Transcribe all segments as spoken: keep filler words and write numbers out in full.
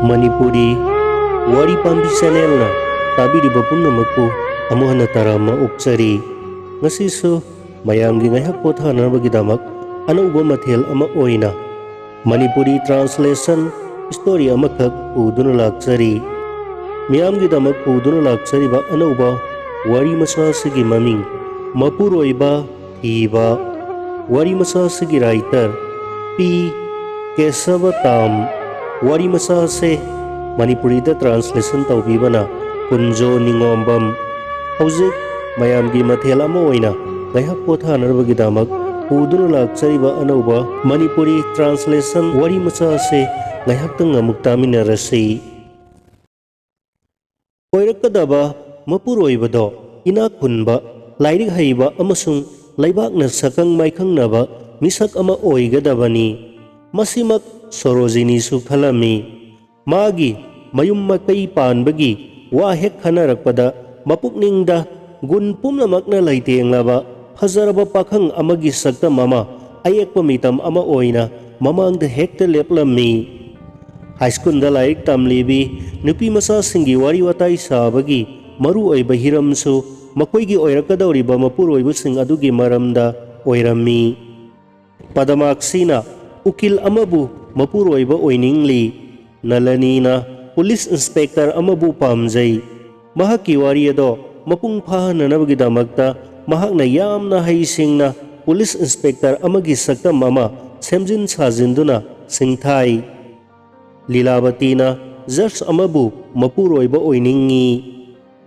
ꯃꯅꯤꯄꯨꯔꯤ ꯋꯥꯔꯤ ꯄꯥꯝꯕꯤ ꯆꯦꯅꯦꯜꯅ ꯇꯥꯕꯤꯔꯤꯕ ꯄꯨꯝꯅꯃꯛꯄꯨ ꯑꯃꯨꯛ ꯍꯟꯅ ꯇꯔꯥꯝꯅ ꯑꯣꯛꯆꯔꯤ꯫ ꯉꯁꯤꯁꯨ ꯃꯌꯥꯝꯒꯤ ꯉꯥꯏꯍꯥꯛ ꯄꯣꯊꯥꯅꯕꯒꯤꯗꯃꯛ ꯑꯅꯧꯕ ꯃꯊꯦꯜ ꯑꯃ ꯑꯣꯏꯅ ꯃꯅꯤꯄꯨꯔꯤ ꯇ꯭ꯔꯥꯟꯁꯂꯦꯁꯟ ꯁ꯭ꯇꯣꯔꯤ ꯑꯃꯈꯛ ꯄꯨꯗꯨꯅ ꯂꯥꯛꯆꯔꯤ꯫ ꯃꯤꯌꯥꯝꯒꯤꯗꯃꯛ ꯄꯨꯗꯨꯅ ꯂꯥꯛꯆꯔꯤꯕ ꯑꯅꯧꯕ ꯋꯥꯔꯤ ꯃꯆꯥ ꯑꯁꯤꯒꯤ ꯃꯃꯤꯡ ꯃꯄꯨꯔꯣꯏꯕ ꯊꯤꯕ꯫ ꯋꯥꯔꯤ ꯃꯆꯥ ꯑꯁꯤꯒꯤ ꯔꯥꯏꯇꯔ ꯄꯤ ꯀꯦꯁꯕ ꯇꯥꯝ꯫ ꯋꯥꯔꯤ ꯃꯆꯥ ꯑꯁꯤ ꯃꯅꯤꯄꯨꯔꯤꯗ ꯇ꯭ꯔꯥꯟꯁꯂꯦꯁꯟ ꯇꯧꯕꯤꯕꯅ ꯀꯨꯟꯖꯣ ꯅꯤꯉꯣꯝꯕꯝ꯫ ꯍꯧꯖꯤꯛ ꯃꯌꯥꯝꯒꯤ ꯃꯊꯦꯜ ꯑꯃ ꯑꯣꯏꯅ ꯉꯥꯏꯍꯥꯛ ꯄꯣꯊꯥꯅꯅꯕꯒꯤꯗꯃꯛ ꯄꯨꯗꯨꯅ ꯂꯥꯛꯆꯔꯤꯕ ꯑꯅꯧꯕ ꯃꯅꯤꯄꯨꯔꯤ ꯇ꯭ꯔꯥꯟꯁꯂꯦꯁꯟ ꯋꯥꯔꯤ ꯃꯆꯥ ꯑꯁꯤ ꯉꯥꯏꯍꯥꯛꯇꯪ ꯑꯃꯨꯛ ꯇꯥꯃꯤꯟꯅꯔꯁꯤ꯫ ꯑꯣꯏꯔꯛꯀꯗꯕ ꯃꯄꯨꯔꯣꯏꯕꯗꯣ ꯏꯅꯥꯛ ꯈꯨꯟꯕ, ꯂꯥꯏꯔꯤꯛ ꯍꯩꯕ ꯑꯃꯁꯨꯡ ꯂꯩꯕꯥꯛꯅ ꯁꯛꯈꯪ ꯃꯥꯏꯈꯪꯅꯕ ꯃꯤꯁꯛ ꯑꯃ ꯑꯣꯏꯒꯗꯕꯅꯤ꯫ ꯃꯁꯤꯃꯛ ꯁꯣꯔꯣꯖꯤꯅꯤꯁꯨ ꯈꯜꯂꯝꯃꯤ꯫ ꯃꯥꯒꯤ ꯃꯌꯨꯝ ꯃꯀꯩ ꯄꯥꯟꯕꯒꯤ ꯋꯥ ꯍꯦꯛ ꯈꯟꯅꯔꯛꯄꯗ ꯃꯄꯨꯛꯅꯤꯡꯗ ꯒꯨꯟ ꯄꯨꯝꯅꯃꯛꯅ ꯂꯩꯇꯦꯡꯂꯕ ꯐꯖꯔꯕ ꯄꯥꯈꯪ ꯑꯃꯒꯤ ꯁꯛꯇꯝ ꯑꯃ ꯑꯌꯦꯛꯄ ꯃꯤꯇꯝ ꯑꯃ ꯑꯣꯏꯅ ꯃꯃꯥꯡꯗ ꯍꯦꯛꯇ ꯂꯦꯞꯂꯝꯃꯤ꯫ ꯍꯥꯏ ꯁ꯭ꯀꯨꯜꯗ ꯂꯥꯏꯔꯤꯛ ꯇꯝꯂꯤꯕꯤ ꯅꯨꯄꯤ ꯃꯆꯥꯁꯤꯡꯒꯤ ꯋꯥꯔꯤ ꯋꯥꯇꯥꯏ ꯁꯥꯕꯒꯤ ꯃꯔꯨ ꯑꯣꯏꯕ ꯍꯤꯔꯝꯁꯨ ꯃꯈꯣꯏꯒꯤ ꯑꯣꯏꯔꯛꯀꯗꯧꯔꯤꯕ ꯃꯄꯨꯔꯣꯏꯕꯁꯤꯡ ꯑꯗꯨꯒꯤ ꯃꯔꯝꯗ ꯑꯣꯏꯔꯝꯃꯤ꯫ ꯄꯗꯃꯥꯛꯁꯤꯅ ꯎꯀꯤꯜ ꯑꯃꯕꯨ ꯃꯄꯨꯔꯣꯏꯕ ꯑꯣꯏꯅꯤꯡꯂꯤ꯫ ꯅꯂꯅꯤꯅ ꯄꯨꯂꯤꯁ ꯏꯟꯁꯄꯦꯛꯇꯔ ꯑꯃꯕꯨ ꯄꯥꯝꯖꯩ꯫ ꯃꯍꯥꯛꯀꯤ ꯋꯥꯔꯤ ꯑꯗꯣ ꯃꯄꯨꯡ ꯐꯥꯍꯟꯅꯅꯕꯒꯤꯗꯃꯛꯇ ꯃꯍꯥꯛꯅ ꯌꯥꯝꯅ ꯍꯩꯁꯤꯡꯅ ꯄꯨꯂꯤꯁ ꯏꯟꯁꯄꯦꯛꯇꯔ ꯑꯃꯒꯤ ꯁꯛꯇꯝ ꯑꯃ ꯁꯦꯝꯖꯤꯟ ꯁꯥꯖꯤꯟꯗꯨꯅ ꯁꯤꯡꯊꯥꯏ꯫ ꯂꯤꯂꯥꯕꯇꯤꯅ ꯖꯖ ꯑꯃꯕꯨ ꯃꯄꯨꯔꯣꯏꯕ ꯑꯣꯏꯅꯤꯡꯏ꯫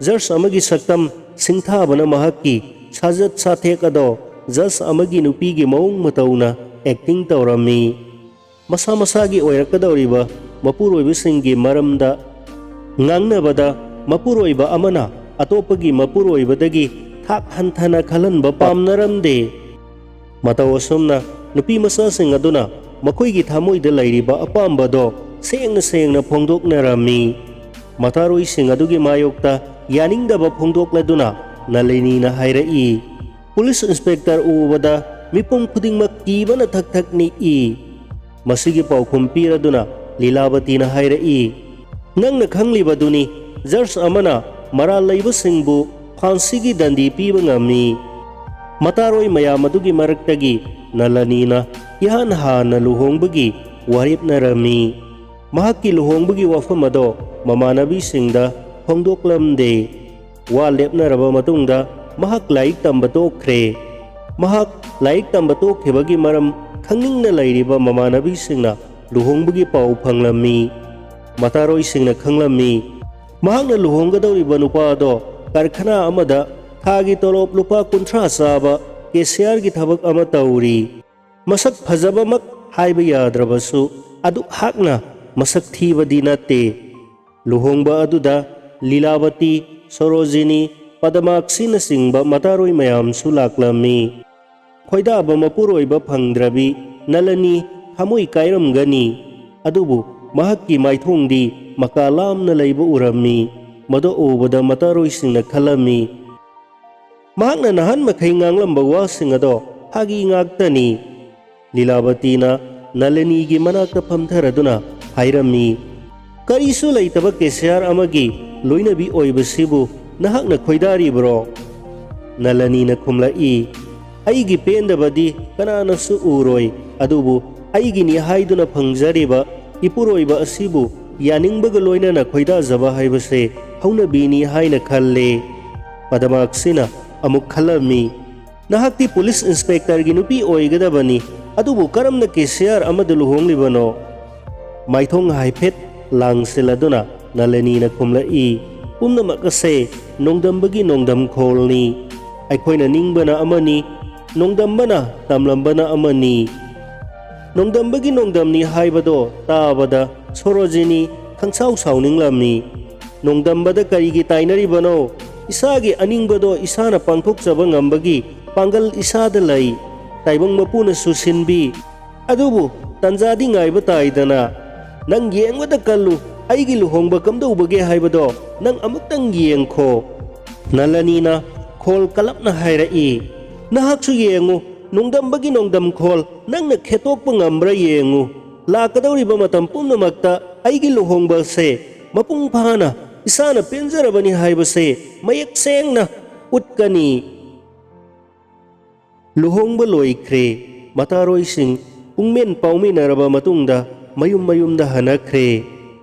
ꯖꯖ ꯑꯃꯒꯤ ꯁꯛꯇꯝ ꯁꯤꯡꯊꯥꯕꯅ ꯃꯍꯥꯛꯀꯤ ꯁꯥꯖꯠ ꯁꯥꯊꯦꯛ ꯑꯗꯣ ꯖꯖ ꯑꯃꯒꯤ ꯅꯨꯄꯤꯒꯤ ꯃꯑꯣꯡ ꯃꯇꯧꯅ ꯑꯦꯛꯇꯤꯡ ꯇꯧꯔꯝꯃꯤ꯫ ꯃꯁꯥ ꯃꯁꯥꯒꯤ ꯑꯣꯏꯔꯛꯀꯗꯧꯔꯤꯕ ꯃꯄꯨꯔꯣꯏꯕꯁꯤꯡꯒꯤ ꯃꯔꯝꯗ ꯉꯥꯡꯅꯕꯗ ꯃꯄꯨꯔꯣꯏꯕ ꯑꯃꯅ ꯑꯇꯣꯞꯄꯒꯤ ꯃꯄꯨꯔꯣꯏꯕꯗꯒꯤ ꯊꯥꯛ ꯍꯟꯊꯅ ꯈꯜꯍꯟꯕ ꯄꯥꯝꯅꯔꯝꯗꯦ꯫ ꯃꯇꯧ ꯑꯁꯨꯝꯅ ꯅꯨꯄꯤ ꯃꯆꯥꯁꯤꯡ ꯑꯗꯨꯅ ꯃꯈꯣꯏꯒꯤ ꯊꯃꯣꯏꯗ ꯂꯩꯔꯤꯕ ꯑꯄꯥꯝꯕꯗꯣ ꯁꯦꯡꯅ ꯁꯦꯡꯅ ꯐꯣꯡꯗꯣꯛꯅꯔꯝꯃꯤ꯫ ꯃꯇꯥꯔꯣꯏꯁꯤꯡ ꯑꯗꯨꯒꯤ ꯃꯥꯌꯣꯛꯇ ꯌꯥꯅꯤꯡꯗꯕ ꯐꯣꯡꯗꯣꯛꯂꯗꯨꯅ ꯅꯂꯤꯅꯤꯅ ꯍꯥꯏꯔꯛꯏ, "ꯄꯨꯂꯤꯁ ꯏꯟꯁꯄꯦꯛꯇꯔ ꯎꯕꯗ ꯃꯤꯄꯨꯝ ꯈꯨꯗꯤꯡꯃꯛ ꯀꯤꯕꯅ ꯊꯛ ꯊꯛ ꯅꯤꯛꯏ"꯫ ꯃꯁꯤꯒꯤ ꯄꯥꯎꯈꯨꯝ ꯄꯤꯔꯗꯨꯅ ꯂꯤꯂꯥꯕꯇꯤꯅ ꯍꯥꯏꯔꯛꯏ, "ꯅꯪꯅ ꯈꯪꯂꯤꯕꯗꯨꯅꯤ, ꯖꯖ ꯑꯃꯅ ꯃꯔꯥꯜ ꯂꯩꯕꯁꯤꯡꯕꯨ ꯐꯥꯟꯁꯤꯒꯤ ꯗꯟꯗꯤ ꯄꯤꯕ ꯉꯝꯃꯤ꯫ ꯃꯇꯥꯔꯣꯏ ꯃꯌꯥꯝ ꯑꯗꯨꯒꯤ ꯃꯔꯛꯇꯒꯤ ꯅꯂꯅꯤꯅ ꯏꯍꯥꯟ ꯍꯥꯟꯅ ꯂꯨꯍꯣꯡꯕꯒꯤ ꯋꯥꯔꯦꯞꯅꯔꯝꯃꯤ꯫ ꯃꯍꯥꯛꯀꯤ ꯂꯨꯍꯣꯡꯕꯒꯤ ꯋꯥꯐꯝ ꯑꯗꯣ ꯃꯃꯥꯟꯅꯕꯤꯁꯤꯡꯗ ꯐꯣꯡꯗꯣꯛꯂꯝꯗꯦ꯫ ꯋꯥ ꯂꯦꯞꯅꯔꯕ ꯃꯇꯨꯡꯗ ꯃꯍꯥꯛ ꯂꯥꯏꯔꯤꯛ ꯇꯝꯕ ꯇꯣꯛꯈ꯭ꯔꯦ꯫ ꯃꯍꯥꯛ ꯂꯥꯏꯔꯤꯛ ꯇꯝꯕ ꯇꯣꯛꯈꯤꯕꯒꯤ ꯃꯔꯝ ꯈꯪꯅꯤꯡꯅ ꯂꯩꯔꯤꯕ ꯃꯃꯥꯟꯅꯕꯤꯁꯤꯡꯅ ꯂꯨꯍꯣꯡꯕꯒꯤ ꯄꯥꯎ ꯐꯪꯂꯝꯃꯤ꯫ ꯃꯇꯥꯔꯣꯏꯁꯤꯡꯅ ꯈꯪꯂꯝꯃꯤ꯫ ꯃꯍꯥꯛꯅ ꯂꯨꯍꯣꯡꯒꯗꯧꯔꯤꯕ ꯅꯨꯄꯥ ꯑꯗꯣ ꯀꯔꯈꯅꯥ ꯑꯃꯗ ꯊꯥꯒꯤ ꯇꯣꯂꯣꯞ ꯂꯨꯄꯥ ꯀꯨꯟꯊ꯭ꯔꯥ ꯆꯥꯕ ꯀꯦꯁꯤꯌꯥꯔꯒꯤ ꯊꯕꯛ ꯑꯃ ꯇꯧꯔꯤ꯫ ꯃꯁꯛ ꯐꯖꯕꯃꯛ ꯍꯥꯏꯕ ꯌꯥꯗ꯭ꯔꯕꯁꯨ, ꯑꯗꯨꯛ ꯍꯥꯛꯅ ꯃꯁꯛ ꯊꯤꯕꯗꯤ ꯅꯠꯇꯦ꯫ ꯂꯨꯍꯣꯡꯕ ꯑꯗꯨꯗ ꯂꯤꯂꯥꯕꯇꯤ, ꯁꯣꯔꯣꯖꯤꯅꯤ, ꯄꯗꯃꯥꯛꯁꯤꯅꯆꯤꯡꯕ ꯃꯇꯥꯔꯣꯏ ꯃꯌꯥꯝꯁꯨ ꯂꯥꯛꯂꯝꯃꯤ꯫ ꯈꯣꯏꯗꯥꯕ ꯃꯄꯨꯔꯣꯏꯕ ꯐꯪꯗ꯭ꯔꯕꯤ ꯅꯂꯅꯤ ꯊꯃꯣꯏ ꯀꯥꯏꯔꯝꯒꯅꯤ꯫ ꯑꯗꯨꯕꯨ ꯃꯍꯥꯛꯀꯤ ꯃꯥꯏꯊꯣꯡꯗꯤ ꯃꯀꯥ ꯂꯥꯝꯅ ꯂꯩꯕ ꯎꯔꯝꯃꯤ꯫ ꯃꯗꯨ ꯎꯕꯗ ꯃꯇꯥꯔꯣꯏꯁꯤꯡꯅ ꯈꯜꯂꯝꯃꯤ, ꯃꯍꯥꯛꯅ ꯅꯍꯥꯟ ꯃꯈꯩ ꯉꯥꯡꯂꯝꯕ ꯋꯥꯁꯤꯡ ꯑꯗꯣ ꯐꯥꯒꯤ ꯉꯥꯛꯇꯅꯤ꯫ ꯂꯤꯂꯥꯕꯇꯤꯅ ꯅꯂꯅꯤꯒꯤ ꯃꯅꯥꯛꯇ ꯐꯝꯊꯔꯗꯨꯅ ꯍꯥꯏꯔꯝꯃꯤ, "ꯀꯔꯤꯁꯨ ꯂꯩꯇꯕ ꯀꯦꯁꯤꯌꯥꯔ ꯑꯃꯒꯤ ꯂꯣꯏꯅꯕꯤ ꯑꯣꯏꯕꯁꯤꯕꯨ ꯅꯍꯥꯛꯅ ꯈꯣꯏꯗꯥꯔꯤꯕ꯭ꯔꯣ?" ꯅꯂꯅꯤꯅ ꯈꯨꯝꯂꯛꯏ, "ꯑꯩꯒꯤ ꯄꯦꯟꯗꯕꯗꯤ ꯀꯅꯥꯅꯁꯨ ꯎꯔꯣꯏ, ꯑꯗꯨꯕꯨ ꯑꯩꯒꯤꯅꯤ ꯍꯥꯏꯗꯨꯅ ꯐꯪꯖꯔꯤꯕ ꯏꯄꯨꯔꯣꯏꯕ ꯑꯁꯤꯕꯨ ꯌꯥꯅꯤꯡꯕꯒ ꯂꯣꯏꯅꯅ ꯈꯣꯏꯗꯥꯖꯕ ꯍꯥꯏꯕꯁꯦ ꯍꯧꯅꯕꯤꯅꯤ ꯍꯥꯏꯅ ꯈꯜꯂꯦ꯫" ꯄꯗꯃꯥꯛꯁꯤꯅ ꯑꯃꯨꯛ ꯈꯜꯂꯝꯃꯤ, "ꯅꯍꯥꯛꯇꯤ ꯄꯨꯂꯤꯁ ꯏꯟꯁꯄꯦꯛꯇꯔꯒꯤ ꯅꯨꯄꯤ ꯑꯣꯏꯒꯗꯕꯅꯤ, ꯑꯗꯨꯕꯨ ꯀꯔꯝꯅ ꯀꯦꯁꯤꯌꯥꯔ ꯑꯃꯗ ꯂꯨꯍꯣꯡꯂꯤꯕꯅꯣ?" ꯃꯥꯏꯊꯣꯡ ꯍꯥꯏꯐꯦꯠ ꯂꯥꯡꯁꯤꯜꯂꯗꯨꯅ ꯅꯂꯅꯤꯅ ꯈꯨꯝꯂꯛꯏ, "ꯄꯨꯝꯅꯃꯛ ꯑꯁꯦ ꯅꯣꯡꯗꯝꯕꯒꯤ ꯅꯣꯡꯗꯝ ꯈꯣꯜꯅꯤ꯫ ꯑꯩꯈꯣꯏꯅ ꯅꯤꯡꯕꯅ ꯑꯃꯅꯤ, ꯅꯣꯡꯗꯝꯕꯅ ꯇꯝꯂꯝꯕꯅ ꯑꯃꯅꯤ꯫ ꯅꯣꯡꯗꯝꯕꯒꯤ ꯅꯣꯡꯗꯝꯅꯤ ꯍꯥꯏꯕꯗꯣ ꯇꯥꯕꯗ ꯁꯣꯔꯣꯖꯤꯅꯤ ꯈꯪꯁꯥꯎ ꯁꯥꯎꯅꯤꯡꯂꯝꯃꯤ꯫ ꯅꯣꯡꯗꯝꯕꯗ ꯀꯔꯤꯒꯤ ꯇꯥꯏꯅꯔꯤꯕꯅꯣ? ꯏꯁꯥꯒꯤ ꯑꯅꯤꯡꯕꯗꯣ ꯏꯁꯥꯅ ꯄꯥꯡꯊꯣꯛꯆꯕ ꯉꯝꯕꯒꯤ ꯄꯥꯡꯒꯜ ꯏꯁꯥꯗ ꯂꯩ꯫ ꯇꯥꯏꯕꯪ ꯃꯄꯨꯅꯁꯨ ꯁꯤꯟꯕꯤ꯫ ꯑꯗꯨꯕꯨ ꯇꯟꯖꯥꯗꯤ ꯉꯥꯏꯕ ꯇꯥꯏꯗꯅ꯫ ꯅꯪ ꯌꯦꯡꯕꯗ ꯀꯜꯂꯨ, ꯑꯩꯒꯤ ꯂꯨꯍꯣꯡꯕ ꯀꯝꯗꯧꯕꯒꯦ ꯍꯥꯏꯕꯗꯣ ꯅꯪ ꯑꯃꯨꯛꯇꯪ ꯌꯦꯡꯈꯣ꯫" ꯅꯂꯅꯤꯅ ꯈꯣꯜ ꯀꯂꯞꯅ ꯍꯥꯏꯔꯛꯏ, "ꯅꯍꯥꯛꯁꯨ ꯌꯦꯡꯉꯨ, ꯅꯣꯡꯗꯝꯕꯒꯤ ꯅꯣꯡꯗꯝ ꯈꯣꯜ ꯅꯪꯅ ꯈꯦꯠꯇꯣꯛꯄ ꯉꯝꯕ꯭ꯔꯥ ꯌꯦꯡꯉꯨ꯫ ꯂꯥꯛꯀꯗꯧꯔꯤꯕ ꯃꯇꯝ ꯄꯨꯝꯅꯃꯛꯇ ꯑꯩꯒꯤ ꯂꯨꯍꯣꯡꯕꯁꯦ ꯃꯄꯨꯡ ꯐꯥꯅ ꯏꯁꯥꯅ ꯄꯦꯟꯖꯔꯕꯅꯤ ꯍꯥꯏꯕꯁꯦ ꯃꯌꯦꯛ ꯁꯦꯡꯅ ꯎꯠꯀꯅꯤ꯫ ꯂꯨꯍꯣꯡꯕ ꯂꯣꯏꯈ꯭ꯔꯦ꯫ ꯃꯇꯥꯔꯣꯏꯁꯤꯡ ꯄꯨꯡꯃꯦꯟ ꯄꯥꯎꯃꯤꯟꯅꯔꯕ ꯃꯇꯨꯡꯗ ꯃꯌꯨꯝ ꯃꯌꯨꯝꯗ ꯍꯟꯅꯈ꯭ꯔꯦ꯫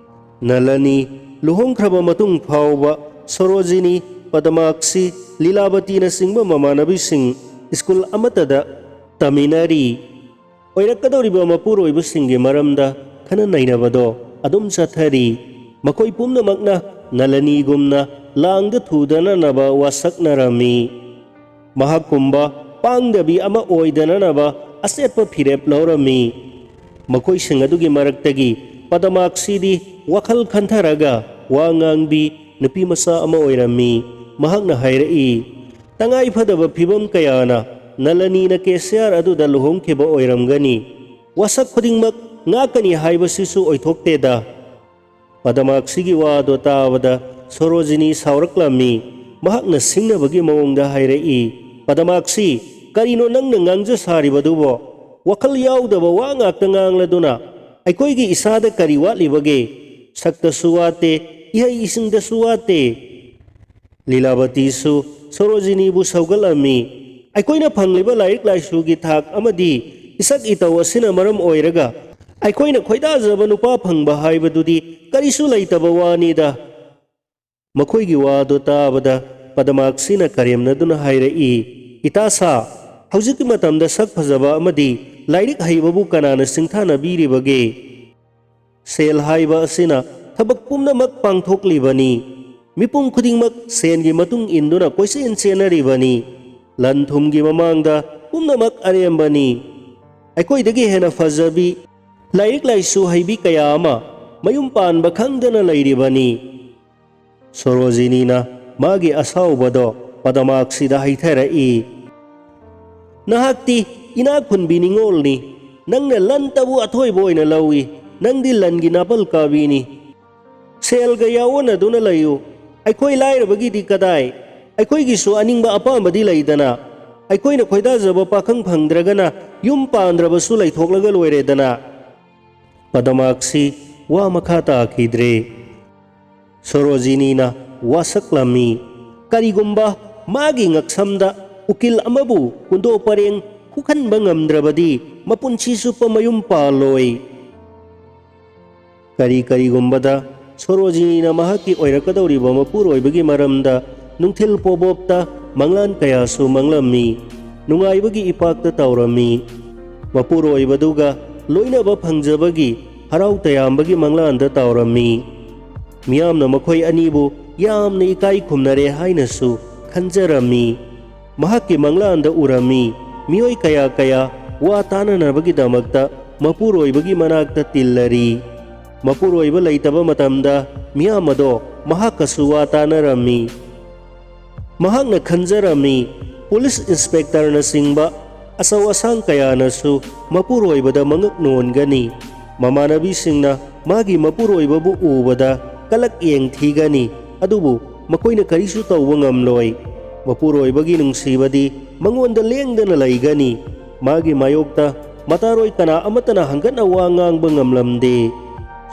ꯅꯂꯅꯤ ꯂꯨꯍꯣꯡꯈ꯭ꯔꯕ ꯃꯇꯨꯡ ꯐꯥꯎꯕ ꯁꯣꯔꯣꯖꯤꯅꯤ, ꯄꯗꯃꯥꯛꯁꯤ, ꯂꯤꯂꯥꯕꯇꯤꯅꯆꯤꯡꯕ ꯃꯃꯥꯟꯅꯕꯤꯁꯤꯡ ꯁ꯭ꯀꯨꯜ ꯑꯃꯠꯇꯗ ꯇꯝꯃꯤꯟꯅꯔꯤ꯫ ꯑꯣꯏꯔꯛꯀꯗꯧꯔꯤꯕ ꯃꯄꯨꯔꯣꯏꯕꯁꯤꯡꯒꯤ ꯃꯔꯝꯗ ꯈꯟꯅ ꯅꯩꯅꯕꯗꯣ ꯑꯗꯨꯝ ꯆꯠꯊꯔꯤ꯫ ꯃꯈꯣꯏ ꯄꯨꯝꯅꯃꯛꯅ ꯅꯂꯅꯤꯒꯨꯝꯅ ꯂꯥꯡꯗ ꯊꯨꯗꯅꯅꯕ ꯋꯥꯁꯛꯅꯔꯝꯃꯤ꯫ ꯃꯍꯥꯛꯀꯨꯝꯕ ꯄꯥꯡꯗꯕꯤ ꯑꯃ ꯑꯣꯏꯗꯅꯅꯕ ꯑꯆꯦꯠꯄ ꯐꯤꯔꯦꯞ ꯂꯧꯔꯝꯃꯤ꯫ ꯃꯈꯣꯏꯁꯤꯡ ꯑꯗꯨꯒꯤ ꯃꯔꯛꯇꯒꯤ ꯄꯗꯃꯥꯛꯁꯤꯗꯤ ꯋꯥꯈꯜ ꯈꯟꯊꯔꯒ ꯋꯥ ꯉꯥꯡꯕꯤ ꯅꯨꯄꯤ ꯃꯆꯥ ꯑꯃ ꯑꯣꯏꯔꯝꯃꯤ꯫ ꯃꯍꯥꯛꯅ ꯍꯥꯏꯔꯛꯏ, "ꯇꯉꯥꯏ ꯐꯗꯕ ꯐꯤꯚꯝ ꯀꯌꯥꯅ ꯅꯂꯅꯤꯅ ꯀꯦꯁꯤꯌꯥꯔ ꯑꯗꯨꯗ ꯂꯨꯍꯣꯡꯈꯤꯕ ꯑꯣꯏꯔꯝꯒꯅꯤ꯫ ꯋꯥꯁꯛ ꯈꯨꯗꯤꯡꯃꯛ ꯉꯥꯛꯀꯅꯤ ꯍꯥꯏꯕꯁꯤꯁꯨ ꯑꯣꯏꯊꯣꯛꯇꯦꯗ"꯫ ꯄꯗꯃꯥꯛꯁꯤꯒꯤ ꯋꯥꯗꯣ ꯇꯥꯕꯗ ꯁꯣꯔꯣꯖꯤꯅꯤ ꯁꯥꯎꯔꯛꯂꯝꯃꯤ꯫ ꯃꯍꯥꯛꯅ ꯁꯤꯡꯅꯕꯒꯤ ꯃꯑꯣꯡꯗ ꯍꯥꯏꯔꯛꯏ, "ꯄꯗꯃꯥꯛꯁꯤ, ꯀꯔꯤꯅꯣ ꯅꯪꯅ ꯉꯥꯡꯖ ꯁꯥꯔꯤꯕꯗꯨꯕꯣ? ꯋꯥꯈꯜ ꯌꯥꯎꯗꯕ ꯋꯥ ꯉꯥꯛꯇ ꯉꯥꯡꯂꯗꯨꯅ ꯑꯩꯈꯣꯏꯒꯤ ꯏꯁꯥꯗ ꯀꯔꯤ ꯋꯥꯠꯂꯤꯕꯒꯦ? ꯁꯛꯇꯁꯨ ꯋꯥꯠꯇꯦ, ꯏꯍꯩ ꯏꯁꯤꯡꯗꯁꯨ ꯋꯥꯠꯇꯦ"꯫ ꯂꯤꯂꯥꯕꯇꯤꯁꯨ ꯁꯣꯔꯣꯖꯤꯅꯤꯕꯨ ꯁꯧꯒꯠꯂꯝꯃꯤ꯫ ꯑꯩꯈꯣꯏꯅ ꯐꯪꯂꯤꯕ ꯂꯥꯏꯔꯤꯛ ꯂꯥꯏꯁꯨꯒꯤ ꯊꯥꯛ ꯑꯃꯗꯤ ꯏꯁꯛ ꯏꯇꯧ ꯑꯁꯤꯅ ꯃꯔꯝ ꯑꯣꯏꯔꯒ ꯑꯩꯈꯣꯏꯅ ꯈꯣꯏꯗꯥꯖꯕ ꯅꯨꯄꯥ ꯐꯪꯕ ꯍꯥꯏꯕꯗꯨꯗꯤ ꯀꯔꯤꯁꯨ ꯂꯩꯇꯕ ꯋꯥꯅꯤꯗ꯫ ꯃꯈꯣꯏꯒꯤ ꯋꯥꯗꯨ ꯇꯥꯕꯗ ꯄꯗꯃꯥꯛꯁꯤꯅ ꯀꯔꯦꯝꯅꯗꯨꯅ ꯍꯥꯏꯔꯛꯏ, "ꯏꯇꯥ ꯁꯥ, ꯍꯧꯖꯤꯛꯀꯤ ꯃꯇꯝꯗ ꯁꯛ ꯐꯖꯕ ꯑꯃꯗꯤ ꯂꯥꯏꯔꯤꯛ ꯍꯩꯕꯕꯨ ꯀꯅꯥꯅ ꯁꯤꯡꯊꯥꯅꯕꯤꯔꯤꯕꯒꯦ? ꯁꯦꯜ ꯍꯥꯏꯕ ꯑꯁꯤꯅ ꯊꯕꯛ ꯄꯨꯝꯅꯃꯛ ꯄꯥꯡꯊꯣꯛꯂꯤꯕꯅꯤ꯫ ꯃꯤꯄꯨꯝ ꯈꯨꯗꯤꯡꯃꯛ ꯁꯦꯟꯒꯤ ꯃꯇꯨꯡ ꯏꯟꯗꯨꯅ ꯀꯣꯏꯆꯦꯟ ꯆꯦꯟꯅꯔꯤꯕꯅꯤ꯫ ꯂꯟ ꯊꯨꯝꯒꯤ ꯃꯃꯥꯡꯗ ꯄꯨꯝꯅꯃꯛ ꯑꯔꯦꯝꯕꯅꯤ꯫ ꯑꯩꯈꯣꯏꯗꯒꯤ ꯍꯦꯟꯅ ꯐꯖꯕꯤ, ꯂꯥꯏꯔꯤꯛ ꯂꯥꯏꯁꯨ ꯍꯩꯕꯤ ꯀꯌꯥ ꯑꯃ ꯃꯌꯨꯝ ꯄꯥꯟꯕ ꯈꯪꯗꯅ ꯂꯩꯔꯤꯕꯅꯤ"꯫ ꯁꯣꯔꯣꯖꯤꯅꯤꯅ ꯃꯥꯒꯤ ꯑꯁꯥꯎꯕꯗꯣ ꯄꯗꯃꯥꯛꯁꯤꯗ ꯍꯩꯊꯔꯛꯏ꯫ "ꯅꯍꯥꯛꯇꯤ ꯏꯅꯥꯛ ꯈꯨꯟꯕꯤ ꯅꯤꯉꯣꯜꯅꯤ꯫ ꯅꯪꯅ ꯂꯟꯇꯕꯨ ꯑꯊꯣꯏꯕ ꯑꯣꯏꯅ ꯂꯧꯏ꯫ ꯅꯪꯗꯤ ꯂꯟꯒꯤ ꯅꯥꯄꯜ ꯀꯥꯕꯤꯅꯤ꯫ ꯁꯦꯜꯒ ꯌꯥꯑꯣꯟꯅꯗꯨꯅ ꯂꯩꯌꯨ꯫ ꯑꯩꯈꯣꯏ ꯂꯥꯏꯔꯕꯒꯤꯗꯤ ꯀꯗꯥꯏ? ꯑꯩꯈꯣꯏꯒꯤꯁꯨ ꯑꯅꯤꯡꯕ ꯑꯄꯥꯝꯕꯗꯤ ꯂꯩꯗꯅ꯫ ꯑꯩꯈꯣꯏꯅ ꯈꯣꯏꯗꯥꯖꯕ ꯄꯥꯈꯪ ꯐꯪꯗ꯭ꯔꯒꯅ ꯌꯨꯝ ꯄꯥꯟꯗ꯭ꯔꯕꯁꯨ ꯂꯩꯊꯣꯛꯂꯒ ꯂꯣꯏꯔꯦꯗꯅ"꯫ ꯃꯗꯃꯥꯛꯁꯤ ꯋꯥ ꯃꯈꯥ ꯇꯥꯈꯤꯗ꯭ꯔꯦ꯫ ꯁꯣꯔꯣꯖꯤꯅꯤꯅ ꯋꯥꯁꯛꯂꯝꯃꯤ꯫ ꯀꯔꯤꯒꯨꯝꯕ ꯃꯥꯒꯤ ꯉꯛꯁꯝꯗ ꯎꯀꯤꯜ ꯑꯃꯕꯨ ꯀꯨꯟꯗꯣ ꯄꯔꯦꯡ ꯍꯨꯛꯍꯟꯕ ꯉꯝꯗ꯭ꯔꯕꯗꯤ ꯃꯄꯨꯟꯁꯤ ꯆꯨꯞꯄ ꯃꯌꯨꯝ ꯄꯥꯜꯂꯣꯏ꯫ ꯀꯔꯤ ꯀꯔꯤꯒꯨꯝꯕꯗ ꯁꯣꯔꯣꯖꯤꯅꯤꯅ ꯃꯍꯥꯛꯀꯤ ꯑꯣꯏꯔꯛꯀꯗꯧꯔꯤꯕ ꯃꯄꯨꯔꯣꯏꯕꯒꯤ ꯃꯔꯝꯗ ꯅꯨꯡꯊꯤꯜ ꯄꯣꯕꯣꯞꯇ ꯃꯪꯂꯥꯟ ꯀꯌꯥꯁꯨ ꯃꯪꯂꯝꯃꯤ꯫ ꯅꯨꯡꯉꯥꯏꯕꯒꯤ ꯏꯄꯥꯛꯇ ꯇꯧꯔꯝꯃꯤ꯫ ꯃꯄꯨꯔꯣꯏꯕꯗꯨꯒ ꯂꯣꯏꯅꯕ ꯐꯪꯖꯕꯒꯤ ꯍꯔꯥꯎ ꯇꯌꯥꯝꯕꯒꯤ ꯃꯪꯂꯥꯟꯗ ꯇꯧꯔꯝꯃꯤ꯫ ꯃꯤꯌꯥꯝꯅ ꯃꯈꯣꯏ ꯑꯅꯤꯕꯨ ꯌꯥꯝꯅ ꯏꯀꯥꯏ ꯈꯨꯝꯅꯔꯦ ꯍꯥꯏꯅꯁꯨ ꯈꯟꯖꯔꯝꯃꯤ꯫ ꯃꯍꯥꯛꯀꯤ ꯃꯪꯂꯥꯟꯗ ꯎꯔꯝꯃꯤ꯫ ꯃꯤꯑꯣꯏ ꯀꯌꯥ ꯀꯌꯥ ꯋꯥ ꯇꯥꯅꯅꯕꯒꯤꯗꯃꯛꯇ ꯃꯄꯨꯔꯣꯏꯕꯒꯤ ꯃꯅꯥꯛꯇ ꯇꯤꯜꯂꯔꯤ꯫ ꯃꯄꯨꯔꯣꯏꯕ ꯂꯩꯇꯕ ꯃꯇꯝꯗ ꯃꯤꯌꯥꯝ ꯑꯗꯣ ꯃꯍꯥꯛꯀꯁꯨ ꯋꯥ ꯇꯥꯅꯔꯝꯃꯤ꯫ ꯃꯍꯥꯛꯅ ꯈꯟꯖꯔꯝꯃꯤ, ꯄꯨꯂꯤꯁ ꯏꯟꯁꯄꯦꯛꯇꯔꯅꯆꯤꯡꯕ ꯑꯆꯧ ꯑꯁꯥꯡ ꯀꯌꯥꯅꯁꯨ ꯃꯄꯨꯔꯣꯏꯕꯗ ꯃꯉꯛ ꯅꯣꯟꯒꯅꯤ꯫ ꯃꯃꯥꯟꯅꯕꯤꯁꯤꯡꯅ ꯃꯥꯒꯤ ꯃꯄꯨꯔꯣꯏꯕꯕꯨ ꯎꯕꯗ ꯀꯂꯛ ꯌꯦꯡ ꯊꯤꯒꯅꯤ, ꯑꯗꯨꯕꯨ ꯃꯈꯣꯏꯅ ꯀꯔꯤꯁꯨ ꯇꯧꯕ ꯉꯝꯂꯣꯏ꯫ ꯃꯄꯨꯔꯣꯏꯕꯒꯤ ꯅꯨꯡꯁꯤꯕꯗꯤ ꯃꯉꯣꯟꯗ ꯂꯦꯡꯗꯅ ꯂꯩꯒꯅꯤ꯫ ꯃꯥꯒꯤ ꯃꯥꯌꯣꯛꯇ ꯃꯇꯥꯔꯣꯏ ꯀꯅꯥ ꯑꯃꯠꯇꯅ ꯍꯪꯒꯠꯅ ꯋꯥ ꯉꯥꯡꯕ ꯉꯝꯂꯝꯗꯦ꯫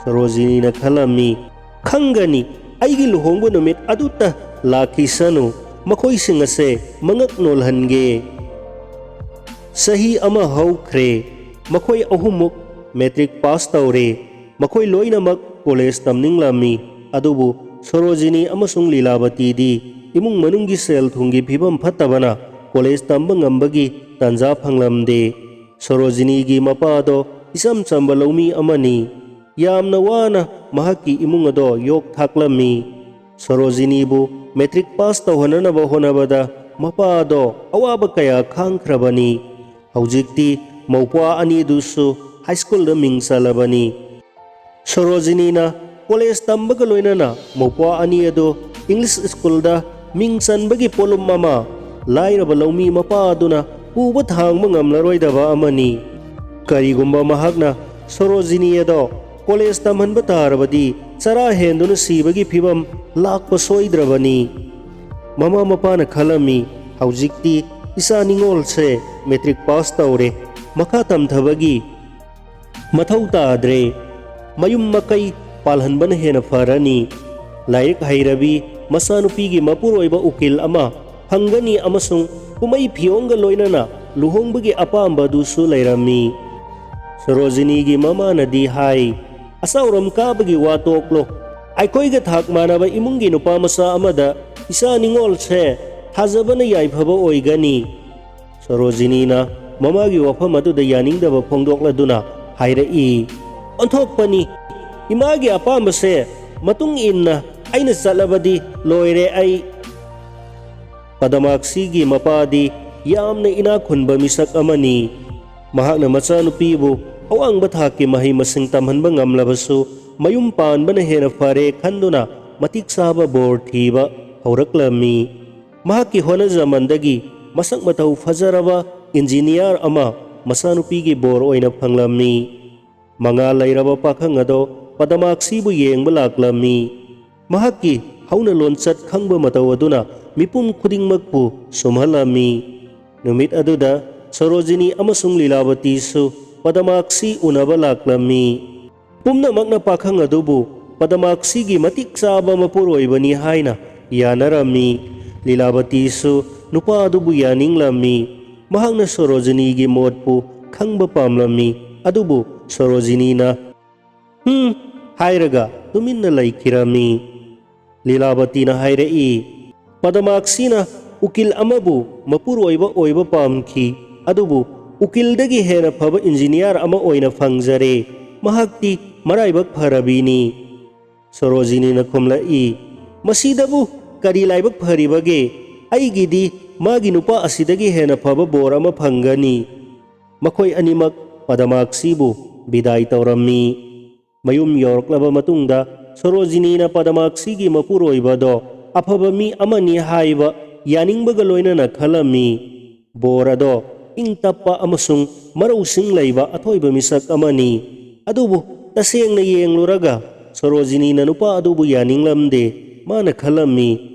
ꯁꯣꯔꯣꯖꯤꯅꯤꯅ ꯈꯜꯂꯝꯃꯤ, "ꯈꯪꯒꯅꯤ, ꯑꯩꯒꯤ ꯂꯨꯍꯣꯡꯕ ꯅꯨꯃꯤꯠ ꯑꯗꯨꯇ ꯂꯥꯛꯈꯤꯁꯅꯨ, ꯃꯈꯣꯏꯁꯤꯡ ꯑꯁꯦ ꯃꯉꯛ ꯅꯣꯜꯍꯟꯒꯦ"꯫ ꯆꯍꯤ ꯑꯃ ꯍꯧꯈ꯭ꯔꯦ꯫ ꯃꯈꯣꯏ ꯑꯍꯨꯝꯃꯨꯛ ꯃꯦꯇ꯭ꯔꯤꯛ ꯄꯥꯁ ꯇꯧꯔꯦ꯫ ꯃꯈꯣꯏ ꯂꯣꯏꯅꯃꯛ ꯀꯣꯂꯦꯖ ꯇꯝꯅꯤꯡꯂꯝꯃꯤ꯫ ꯑꯗꯨꯕꯨ ꯁꯣꯔꯣꯖꯤꯅꯤ ꯑꯃꯁꯨꯡ ꯂꯤꯂꯥꯕꯇꯤꯗꯤ ꯏꯃꯨꯡ ꯃꯅꯨꯡꯒꯤ ꯁꯦꯜ ꯊꯨꯝꯒꯤ ꯐꯤꯕꯝ ꯐꯠꯇꯕꯅ ꯀꯣꯂꯦꯖ ꯇꯝꯕ ꯉꯝꯕꯒꯤ ꯇꯥꯟꯖꯥ ꯐꯪꯂꯝꯗꯦ꯫ ꯁꯣꯔꯣꯖꯤꯅꯤꯒꯤ ꯃꯄꯥꯗꯣ ꯏꯆꯝ ꯆꯝꯕ ꯂꯧꯃꯤ ꯑꯃꯅꯤ꯫ ꯌꯥꯝꯅ ꯋꯥꯅ ꯃꯍꯥꯛꯀꯤ ꯏꯃꯨꯡ ꯑꯗꯣ ꯌꯣꯛ ꯊꯥꯛꯂꯝꯃꯤ꯫ ꯁꯣꯔꯣꯖꯤꯅꯤꯕꯨ ꯃꯦꯇ꯭ꯔꯤꯛ ꯄꯥꯁ ꯇꯧꯍꯟꯅꯅꯕ ꯍꯣꯠꯅꯕꯗ ꯃꯄꯥ ꯑꯗꯣ ꯑꯋꯥꯕ ꯀꯌꯥ ꯈꯥꯡꯈ꯭ꯔꯕꯅꯤ꯫ ꯍꯧꯖꯤꯛꯇꯤ ꯃꯧꯄ꯭ꯋꯥ ꯑꯅꯤꯗꯨꯁꯨ ꯍꯥꯏ ꯁ꯭ꯀꯨꯜꯗ ꯃꯤꯡ ꯆꯜꯂꯕꯅꯤ꯫ ꯁꯣꯔꯣꯖꯤꯅꯤꯅ ꯀꯣꯂꯦꯖ ꯇꯝꯕꯒ ꯂꯣꯏꯅꯅ ꯃꯧꯄ꯭ꯋꯥ ꯑꯅꯤ ꯑꯗꯨ ꯏꯪꯂꯤꯁ ꯁ꯭ꯀꯨꯜꯗ ꯃꯤꯡ ꯆꯟꯕꯒꯤ ꯄꯣꯠꯂꯨꯝ ꯑꯃ ꯂꯥꯏꯔꯕ ꯂꯧꯃꯤ ꯃꯄꯥ ꯑꯗꯨꯅ ꯄꯨꯕ ꯊꯥꯡꯕ ꯉꯝꯂꯔꯣꯏꯗꯕ ꯑꯃꯅꯤ꯫ ꯀꯔꯤꯒꯨꯝꯕ ꯃꯍꯥꯛꯅ ꯁꯣꯔꯣꯖꯤꯅꯤ ꯑꯗꯣ ꯀꯣꯂꯦꯖ ꯇꯝꯍꯟꯕ ꯇꯥꯔꯕꯗꯤ ꯆꯔꯥ ꯍꯦꯟꯗꯨꯅ ꯁꯤꯕꯒꯤ ꯐꯤꯕꯝ ꯂꯥꯛꯄ ꯁꯣꯏꯗ꯭ꯔꯕꯅꯤ꯫ ꯃꯃꯥ ꯃꯄꯥꯅ ꯈꯜꯂꯝꯃꯤ, "ꯍꯧꯖꯤꯛꯇꯤ ꯏꯆꯥ ꯅꯤꯉꯣꯜꯁꯦ ꯃꯦꯇ꯭ꯔꯤꯛ ꯄꯥꯁ ꯇꯧꯔꯦ, ꯃꯈꯥ ꯇꯝꯊꯕꯒꯤ ꯃꯊꯧ ꯇꯥꯗ꯭ꯔꯦ꯫ ꯃꯌꯨꯝ ꯃꯀꯩ ꯄꯥꯜꯍꯟꯕꯅ ꯍꯦꯟꯅ ꯐꯔꯅꯤ꯫ ꯂꯥꯏꯔꯤꯛ ꯍꯩꯔꯕꯤ ꯃꯆꯥꯅꯨꯄꯤꯒꯤ ꯃꯄꯨꯔꯣꯏꯕ ꯎꯀꯤꯜ ꯑꯃ ꯐꯪꯒꯅꯤ ꯑꯃꯁꯨꯡ ꯀꯨꯝꯍꯩ ꯐꯤꯌꯣꯡꯒ ꯂꯣꯏꯅꯅ ꯂꯨꯍꯣꯡꯕꯒꯤ ꯑꯄꯥꯝꯕꯗꯨꯁꯨ ꯂꯩꯔꯝꯃꯤ꯫ ꯁꯣꯔꯣꯖꯤꯅꯤꯒꯤ ꯃꯃꯥꯅꯗꯤ ꯍꯥꯏ, "ꯑꯆꯥꯎꯔꯝ ꯀꯥꯕꯒꯤ ꯋꯥ ꯇꯣꯛꯂꯣ꯫ ꯑꯩꯈꯣꯏꯒ ꯊꯥꯛ ꯃꯥꯟꯅꯕ ꯏꯃꯨꯡꯒꯤ ꯅꯨꯄꯥ ꯃꯆꯥ ꯑꯃꯗ ꯏꯆꯥ ꯅꯤꯉꯣꯜꯁꯦ ꯊꯥꯖꯕꯅ ꯌꯥꯏꯐꯕ ꯑꯣꯏꯒꯅꯤ"꯫ ꯁꯣꯔꯣꯖꯤꯅꯤꯅ ꯃꯃꯥꯒꯤ ꯋꯥꯐꯝ ꯑꯗꯨꯗ ꯌꯥꯅꯤꯡꯗꯕ ꯐꯣꯡꯗꯣꯛꯂꯗꯨꯅ ꯍꯥꯏꯔꯛꯏ, "ꯑꯣꯟꯊꯣꯛꯄꯅꯤ꯫ ꯏꯃꯥꯒꯤ ꯑꯄꯥꯝꯕꯁꯦ ꯃꯇꯨꯡ ꯏꯟꯅ ꯑꯩꯅ ꯆꯠꯂꯕꯗꯤ ꯂꯣꯏꯔꯦ ꯑꯩ"꯫ ꯄꯗꯃꯥꯛꯁꯤꯒꯤ ꯃꯄꯥꯗꯤ ꯌꯥꯝꯅ ꯏꯅꯥꯛ ꯈꯨꯟꯕ ꯃꯤꯁꯛ ꯑꯃꯅꯤ꯫ ꯃꯍꯥꯛꯅ ꯃꯆꯥꯅꯨꯄꯤꯕꯨ ꯑꯋꯥꯡꯕ ꯊꯥꯛꯀꯤ ꯃꯍꯩ ꯃꯁꯤꯡ ꯇꯝꯍꯟꯕ ꯉꯝꯂꯕꯁꯨ, ꯃꯌꯨꯝ ꯄꯥꯟꯕꯅ ꯍꯦꯟꯅ ꯐꯔꯦ ꯈꯟꯗꯨꯅ ꯃꯇꯤꯛ ꯆꯥꯕ ꯕꯣꯔ ꯊꯤꯕ ꯍꯧꯔꯛꯂꯝꯃꯤ꯫ ꯃꯍꯥꯛꯀꯤ ꯍꯣꯠꯅꯖꯃꯟꯗꯒꯤ ꯃꯁꯛ ꯃꯇꯧ ꯐꯖꯔꯕ ꯏꯟꯖꯤꯅꯤꯌꯥꯔ ꯑꯃ ꯃꯆꯥꯅꯨꯄꯤꯒꯤ ꯕꯣꯔ ꯑꯣꯏꯅ ꯐꯪꯂꯝꯃꯤ꯫ ꯃꯉꯥꯜ ꯂꯩꯔꯕ ꯄꯥꯈꯪ ꯑꯗꯣ ꯄꯗꯃꯥꯛꯁꯤꯕꯨ ꯌꯦꯡꯕ ꯂꯥꯛꯂꯝꯃꯤ꯫ ꯃꯍꯥꯛꯀꯤ ꯍꯧꯅ ꯂꯣꯟꯆꯠ ꯈꯪꯕ ꯃꯇꯧ ꯑꯗꯨꯅ ꯃꯤꯄꯨꯝ ꯈꯨꯗꯤꯡꯃꯛꯄꯨ ꯁꯨꯝꯍꯜꯂꯝꯃꯤ꯫ ꯅꯨꯃꯤꯠ ꯑꯗꯨꯗ ꯁꯣꯔꯣꯖꯤꯅꯤ ꯑꯃꯁꯨꯡ ꯂꯤꯂꯥꯕꯇꯤꯁꯨ ꯄꯗꯃꯥꯛꯁꯤ ꯎꯅꯕ ꯂꯥꯛꯂꯝꯃꯤ꯫ ꯄꯨꯝꯅꯃꯛꯅ ꯄꯥꯈꯪ ꯑꯗꯨꯕꯨ ꯄꯗꯃꯥꯛꯁꯤꯒꯤ ꯃꯇꯤꯛ ꯆꯥꯕ ꯃꯄꯨꯔꯣꯏꯕꯅꯤ ꯍꯥꯏꯅ ꯌꯥꯅꯔꯝꯃꯤ꯫ ꯂꯤꯂꯥꯕꯇꯤꯁꯨ ꯅꯨꯄꯥ ꯑꯗꯨꯕꯨ ꯌꯥꯅꯤꯡꯂꯝꯃꯤ꯫ ꯃꯍꯥꯛꯅ ꯁꯣꯔꯣꯖꯤꯅꯤꯒꯤ ꯃꯣꯠꯄꯨ ꯈꯪꯕ ꯄꯥꯝꯂꯝꯃꯤ꯫ ꯑꯗꯨꯕꯨ ꯁꯣꯔꯣꯖꯤꯅꯤꯅ "ꯍꯨꯝ" ꯍꯥꯏꯔꯒ ꯇꯨꯃꯤꯟꯅ ꯂꯩꯈꯤꯔꯝꯃꯤ꯫ ꯂꯤꯂꯥꯕꯇꯤꯅ ꯍꯥꯏꯔꯛꯏ, "ꯄꯗꯃꯥꯛꯁꯤꯅ ꯎꯀꯤꯜ ꯑꯃꯕꯨ ꯃꯄꯨꯔꯣꯏꯕ ꯑꯣꯏꯕ ꯄꯥꯝꯈꯤ, ꯑꯗꯨꯕꯨ ꯎꯀꯤꯜꯗꯒꯤ ꯍꯦꯟꯅ ꯐꯕ ꯏꯟꯖꯤꯅꯤꯌꯥꯔ ꯑꯃ ꯑꯣꯏꯅ ꯐꯪꯖꯔꯦ꯫ ꯃꯍꯥꯛꯇꯤ ꯃꯔꯥꯏꯕꯛ ꯐꯔꯕꯤꯅꯤ"꯫ ꯁꯣꯔꯣꯖꯤꯅꯤꯅ ꯈꯨꯝꯂꯛꯏ, "ꯃꯁꯤꯗꯕꯨ ꯀꯔꯤ ꯂꯥꯏꯕꯛ ꯐꯔꯤꯕꯒꯦ? ꯑꯩꯒꯤꯗꯤ ꯃꯥꯒꯤ ꯅꯨꯄꯥ ꯑꯁꯤꯗꯒꯤ ꯍꯦꯟꯅ ꯐꯕ ꯕꯣꯔ ꯑꯃ ꯐꯪꯒꯅꯤ"꯫ ꯃꯈꯣꯏ ꯑꯅꯤꯃꯛ ꯄꯗꯃꯥꯛꯁꯤꯕꯨ ꯕꯤꯗꯥꯏ ꯇꯧꯔꯝꯃꯤ꯫ ꯃꯌꯨꯝ ꯌꯧꯔꯛꯂꯕ ꯃꯇꯨꯡꯗ ꯁꯣꯔꯣꯖꯤꯅꯤꯅ ꯄꯗꯃꯥꯛꯁꯤꯒꯤ ꯃꯄꯨꯔꯣꯏꯕꯗꯣ ꯑꯐꯕ ꯃꯤ ꯑꯃꯅꯤ ꯍꯥꯏꯕ ꯌꯥꯅꯤꯡꯕꯒ ꯂꯣꯏꯅꯅ ꯈꯜꯂꯝꯃꯤ꯫ ꯕꯣꯔ ꯑꯗꯣ ꯏꯪ ꯇꯞꯄ ꯑꯃꯁꯨꯡ ꯃꯔꯧꯁꯤꯡ ꯂꯩꯕ ꯑꯊꯣꯏꯕ ꯃꯤꯁꯛ ꯑꯃꯅꯤ꯫ ꯑꯗꯨꯕꯨ ꯇꯁꯦꯡꯅ ꯌꯦꯡꯂꯨꯔꯒ ꯁꯣꯔꯣꯖꯤꯅꯤꯅ ꯅꯨꯄꯥ ꯑꯗꯨꯕꯨ ꯌꯥꯅꯤꯡꯂꯝꯗꯦ꯫ ꯃꯥꯅ ꯈꯜꯂꯝꯃꯤ,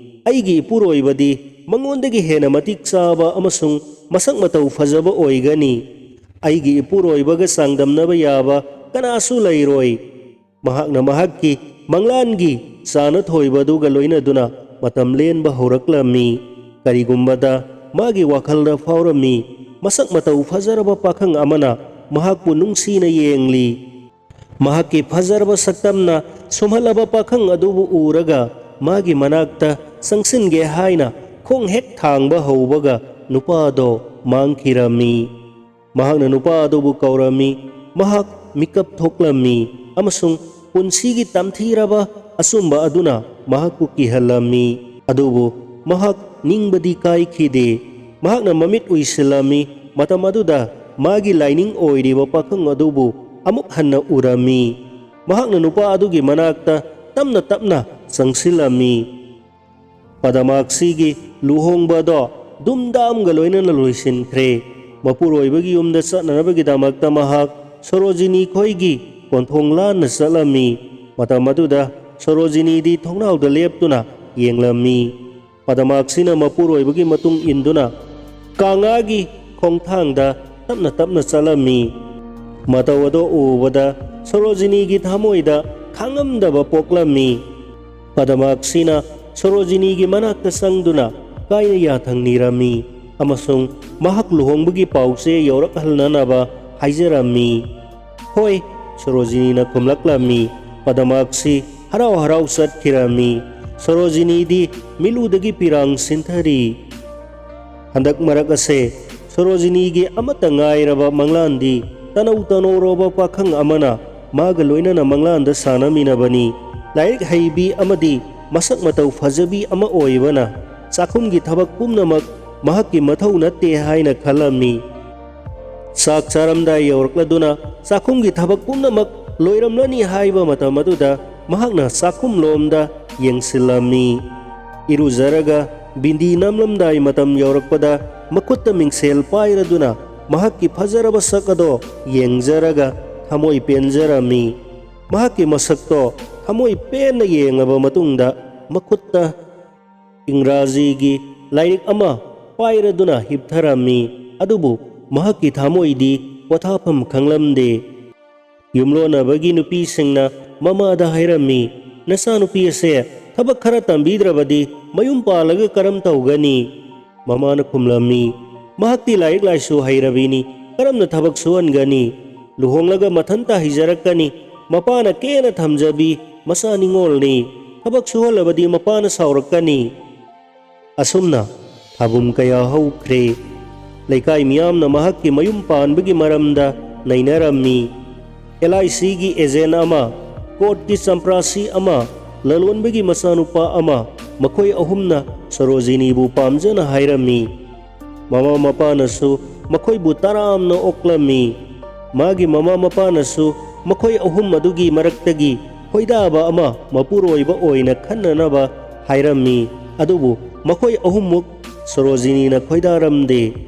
"ꯑꯩꯒꯤ ꯏꯄꯨꯔꯣꯏꯕꯗꯤ ꯃꯉꯣꯟꯗꯒꯤ ꯍꯦꯟꯅ ꯃꯇꯤꯛ ꯆꯥꯕ ꯑꯃꯁꯨꯡ ꯃꯁꯛ ꯃꯇꯧ ꯐꯖꯕ ꯑꯣꯏꯒꯅꯤ"꯫ ꯑꯩꯒꯤ ꯏꯄꯨꯔꯣꯏꯕꯒ ꯆꯥꯡꯗꯝꯅꯕ ꯌꯥꯕ ꯀꯅꯥꯁꯨ ꯂꯩꯔꯣꯏ꯫ ꯃꯍꯥꯛꯅ ꯃꯍꯥꯛꯀꯤ ꯃꯪꯂꯥꯟꯒꯤ ꯆꯥꯅ ꯊꯣꯏꯕꯗꯨꯒ ꯂꯣꯏꯅꯗꯨꯅ ꯃꯇꯝ ꯂꯦꯟꯕ ꯍꯧꯔꯛꯂꯝꯃꯤ꯫ ꯀꯔꯤꯒꯨꯝꯕꯗ ꯃꯥꯒꯤ ꯋꯥꯈꯜꯗ ꯐꯥꯎꯔꯝꯃꯤ, ꯃꯁꯛ ꯃꯇꯧ ꯐꯖꯔꯕ ꯄꯥꯈꯪ ꯑꯃꯅ ꯃꯍꯥꯛꯄꯨ ꯅꯨꯡꯁꯤꯅ ꯌꯦꯡꯂꯤ꯫ ꯃꯍꯥꯛꯀꯤ ꯐꯖꯔꯕ ꯁꯛꯇꯝꯅ ꯁꯨꯝꯍꯠꯂꯕ ꯄꯥꯈꯪ ꯑꯗꯨꯕꯨ ꯎꯔꯒ ꯃꯥꯒꯤ ꯃꯅꯥꯛꯇ ꯆꯪꯁꯤꯟꯒꯦ ꯍꯥꯏꯅ ꯈꯣꯡ ꯍꯦꯛ ꯊꯥꯡꯕ ꯍꯧꯕꯒ ꯅꯨꯄꯥꯗꯣ ꯃꯥꯡꯈꯤꯔꯝꯃꯤ꯫ ꯃꯍꯥꯛꯅ ꯅꯨꯄꯥ ꯑꯗꯨꯕꯨ ꯀꯧꯔꯝꯃꯤ꯫ ꯃꯍꯥꯛ ꯃꯤꯀꯞ ꯊꯣꯛꯂꯝꯃꯤ ꯑꯃꯁꯨꯡ ꯄꯨꯟꯁꯤꯒꯤ ꯇꯝꯊꯤꯔꯕ ꯑꯆꯨꯝꯕ ꯑꯗꯨꯅ ꯃꯍꯥꯛꯄꯨ ꯀꯤꯍꯜꯂꯝꯃꯤ꯫ ꯑꯗꯨꯕꯨ ꯃꯍꯥꯛ ꯅꯤꯡꯕꯗꯤ ꯀꯥꯏꯈꯤꯗꯦ꯫ ꯃꯍꯥꯛꯅ ꯃꯃꯤꯠ ꯎꯏꯁꯤꯜꯂꯝꯃꯤ꯫ ꯃꯇꯝ ꯑꯗꯨꯗ ꯃꯥꯒꯤ ꯂꯥꯏꯅꯤꯡ ꯑꯣꯏꯔꯤꯕ ꯄꯥꯈꯪ ꯑꯗꯨꯕꯨ ꯑꯃꯨꯛ ꯍꯟꯅ ꯎꯔꯝꯃꯤ꯫ ꯃꯍꯥꯛꯅ ꯅꯨꯄꯥ ꯑꯗꯨꯒꯤ ꯃꯅꯥꯛꯇ ꯇꯞꯅ ꯇꯞꯅ ꯆꯪꯁꯤꯜꯂꯝꯃꯤ꯫ ꯄꯗꯃꯥꯛꯁꯤꯒꯤ ꯂꯨꯍꯣꯡꯕꯗꯣ ꯗꯨꯝꯗꯥꯝꯒ ꯂꯣꯏꯅꯅ ꯂꯣꯏꯁꯤꯟꯈ꯭ꯔꯦ꯫ ꯃꯄꯨꯔꯣꯏꯕꯒꯤ ꯌꯨꯝꯗ ꯆꯠꯅꯅꯕꯒꯤꯗꯃꯛꯇ ꯃꯍꯥꯛ ꯁꯣꯔꯣꯖꯤꯅꯤ ꯈꯣꯏꯒꯤ ꯀꯣꯟꯊꯣꯡ ꯂꯥꯟꯅ ꯆꯠꯂꯝꯃꯤ꯫ ꯃꯇꯝ ꯑꯗꯨꯗ ꯁꯣꯔꯣꯖꯤꯅꯤꯗꯤ ꯊꯣꯡꯅꯥꯎꯗ ꯂꯦꯞꯇꯨꯅ ꯌꯦꯡꯂꯝꯃꯤ꯫ ꯄꯗꯃꯥꯛꯁꯤꯅ ꯃꯄꯨꯔꯣꯏꯕꯒꯤ ꯃꯇꯨꯡ ꯏꯟꯗꯨꯅ ꯀꯥꯉꯥꯒꯤ ꯈꯣꯡꯊꯥꯡꯗ ꯇꯞꯅ ꯇꯞꯅ ꯆꯠꯂꯝꯃꯤ꯫ ꯃꯇꯧ ꯑꯗꯣ ꯎꯕꯗ ꯁꯣꯔꯣꯖꯤꯅꯤꯒꯤ ꯊꯃꯣꯏꯗ ꯈꯥꯡꯉꯝꯗꯕ ꯄꯣꯛꯂꯝꯃꯤ꯫ ꯄꯗꯃꯥꯛꯁꯤꯅ ꯁꯣꯔꯣꯖꯤꯅꯤꯒꯤ ꯃꯅꯥꯛꯇ ꯆꯪꯗꯨꯅ ꯀꯥꯏꯅ ꯌꯥꯊꯪ ꯅꯤꯔꯝꯃꯤ ꯑꯃꯁꯨꯡ ꯃꯍꯥꯛ ꯂꯨꯍꯣꯡꯕꯒꯤ ꯄꯥꯎꯆꯦ ꯌꯧꯔꯛꯍꯜꯅꯅꯕ ꯍꯥꯏꯖꯔꯝꯃꯤ꯫ "ꯍꯣꯏ," ꯁꯣꯔꯣꯖꯤꯅꯤꯅ ꯈꯨꯝꯂꯛꯂꯝꯃꯤ꯫ ꯄꯗꯃꯥꯛꯁꯤ ꯍꯔꯥꯎ ꯍꯔꯥꯎ ꯆꯠꯈꯤꯔꯝꯃꯤ꯫ ꯁꯣꯔꯣꯖꯤꯅꯤꯗꯤ ꯃꯤꯠꯂꯨꯗꯒꯤ ꯄꯤꯔꯥꯡ ꯁꯤꯟꯊꯔꯤ꯫ ꯍꯟꯗꯛ ꯃꯔꯛ ꯑꯁꯦ ꯁꯣꯔꯣꯖꯤꯅꯤꯒꯤ ꯑꯃꯠꯇ ꯉꯥꯏꯔꯕ ꯃꯪꯂꯥꯟꯗꯤ ꯇꯅꯧ ꯇꯅꯧꯔꯕ ꯄꯥꯈꯪ ꯑꯃꯅ ꯃꯥꯒ ꯂꯣꯏꯅꯅ ꯃꯪꯂꯥꯟꯗ ꯁꯥꯟꯅꯃꯤꯟꯅꯕꯅꯤ꯫ ꯂꯥꯏꯔꯤꯛ ꯍꯩꯕꯤ ꯑꯃꯗꯤ ꯃꯁꯛ ꯃꯇꯧ ꯐꯖꯕꯤ ꯑꯃ ꯑꯣꯏꯕꯅ ꯆꯥꯛꯈꯨꯝꯒꯤ ꯊꯕꯛ ꯄꯨꯝꯅꯃꯛ ꯃꯍꯥꯛꯀꯤ ꯃꯊꯧ ꯅꯠꯇꯦ ꯍꯥꯏꯅ ꯈꯜꯂꯝꯃꯤ꯫ ꯆꯥꯛ ꯆꯥꯔꯝꯗꯥꯏ ꯌꯧꯔꯛꯂꯗꯨꯅ ꯆꯥꯛꯈꯨꯝꯒꯤ ꯊꯕꯛ ꯄꯨꯝꯅꯃꯛ ꯂꯣꯏꯔꯝꯂꯅꯤ ꯍꯥꯏꯕ ꯃꯇꯝ ꯑꯗꯨꯗ ꯃꯍꯥꯛꯅ ꯆꯥꯛꯈꯨꯝꯂꯣꯝꯗ ꯌꯦꯡꯁꯤꯜꯂꯝꯃꯤ꯫ ꯏꯔꯨꯖꯔꯒ ꯕꯤꯟꯗꯤ ꯅꯝꯂꯝꯗꯥꯏ ꯃꯇꯝ ꯌꯧꯔꯛꯄꯗ ꯃꯈꯨꯠꯇ ꯃꯤꯡꯁꯦꯜ ꯄꯥꯏꯔꯗꯨꯅ ꯃꯍꯥꯛꯀꯤ ꯐꯖꯔꯕ ꯁꯛ ꯑꯗꯣ ꯌꯦꯡꯖꯔꯒ ꯊꯃꯣꯏ ꯄꯦꯟꯖꯔꯝꯃꯤ꯫ ꯃꯍꯥꯛꯀꯤ ꯃꯁꯛꯇꯣ ꯊꯃꯣꯏ ꯄꯦꯟꯅ ꯌꯦꯡꯂꯕ ꯃꯇꯨꯡꯗ ꯃꯈꯨꯠꯇ ꯏꯪꯒ꯭ꯔꯥꯖꯤꯒꯤ ꯂꯥꯏꯔꯤꯛ ꯑꯃ ꯄꯥꯏꯔꯗꯨꯅ ꯍꯤꯞꯊꯔꯝꯃꯤ꯫ ꯑꯗꯨꯕꯨ ꯃꯍꯥꯛꯀꯤ ꯊꯃꯣꯏꯗꯤ ꯄꯣꯊꯥꯐꯝ ꯈꯪꯂꯝꯗꯦ꯫ ꯌꯨꯝꯂꯣꯟꯅꯕꯒꯤ ꯅꯨꯄꯤꯁꯤꯡꯅ ꯃꯃꯥꯗ ꯍꯥꯏꯔꯝꯃꯤ, "ꯅꯆꯥꯅꯨꯄꯤ ꯑꯁꯦ ꯊꯕꯛ ꯈꯔ ꯇꯝꯕꯤꯗ꯭ꯔꯕꯗꯤ ꯃꯌꯨꯝ ꯄꯥꯜꯂꯒ ꯀꯔꯝ ꯇꯧꯒꯅꯤ?" ꯃꯃꯥꯅ ꯈꯨꯝꯂꯝꯃꯤ, "ꯃꯍꯥꯛꯇꯤ ꯂꯥꯏꯔꯤꯛ ꯂꯥꯏꯁꯨ ꯍꯩꯔꯕꯤꯅꯤ, ꯀꯔꯝꯅ ꯊꯕꯛ ꯁꯨꯍꯟꯒꯅꯤ? ꯂꯨꯍꯣꯡꯂꯒ ꯃꯊꯟꯇ ꯍꯩꯖꯔꯛꯀꯅꯤ, ꯃꯄꯥꯅ ꯀꯦꯅ ꯊꯝꯖꯕꯤ ꯃꯆꯥ ꯅꯤꯉꯣꯜꯅꯤ, ꯊꯕꯛ ꯁꯨꯍꯜꯂꯕꯗꯤ ꯃꯄꯥꯅ ꯁꯥꯎꯔꯛꯀꯅꯤ"꯫ ꯑꯁꯨꯝꯅ ꯊꯥꯕꯨꯝ ꯀꯌꯥ ꯍꯧꯈ꯭ꯔꯦ꯫ ꯂꯩꯀꯥꯏ ꯃꯤꯌꯥꯝꯅ ꯃꯍꯥꯛꯀꯤ ꯃꯌꯨꯝ ꯄꯥꯟꯕꯒꯤ ꯃꯔꯝꯗ ꯅꯩꯅꯔꯝꯃꯤ꯫ ꯑꯦꯜ ꯑꯥꯏ ꯁꯤꯒꯤ ꯑꯦꯖꯦꯟ ꯑꯃ, ꯀꯣꯔꯠꯀꯤ ꯆꯝꯄ꯭ꯔꯥꯁꯤ ꯑꯃ, ꯂꯂꯣꯟꯕꯒꯤ ꯃꯆꯥꯅꯨꯄꯥ ꯑꯃ, ꯃꯈꯣꯏ ꯑꯍꯨꯝꯅ ꯁꯣꯔꯣꯖꯤꯅꯤꯕꯨ ꯄꯥꯝꯖꯅ ꯍꯥꯏꯔꯝꯃꯤ꯫ ꯃꯃꯥ ꯃꯄꯥꯅꯁꯨ ꯃꯈꯣꯏꯕꯨ ꯇꯔꯥꯝꯅ ꯑꯣꯛꯂꯝꯃꯤ꯫ ꯃꯥꯒꯤ ꯃꯃꯥ ꯃꯄꯥꯅꯁꯨ ꯃꯈꯣꯏ ꯑꯍꯨꯝ ꯑꯗꯨꯒꯤ ꯃꯔꯛꯇꯒꯤ ꯈꯣꯏꯗꯥꯕ ꯑꯃ ꯃꯄꯨꯔꯣꯏꯕ ꯑꯣꯏꯅ ꯈꯟꯅꯅꯕ ꯍꯥꯏꯔꯝꯃꯤ꯫ ꯑꯗꯨꯕꯨ ꯃꯈꯣꯏ ꯑꯍꯨꯝꯃꯛ ꯁꯣꯔꯣꯖꯤꯅꯤꯅ ꯈꯣꯏꯗꯥꯔꯝꯗꯦ꯫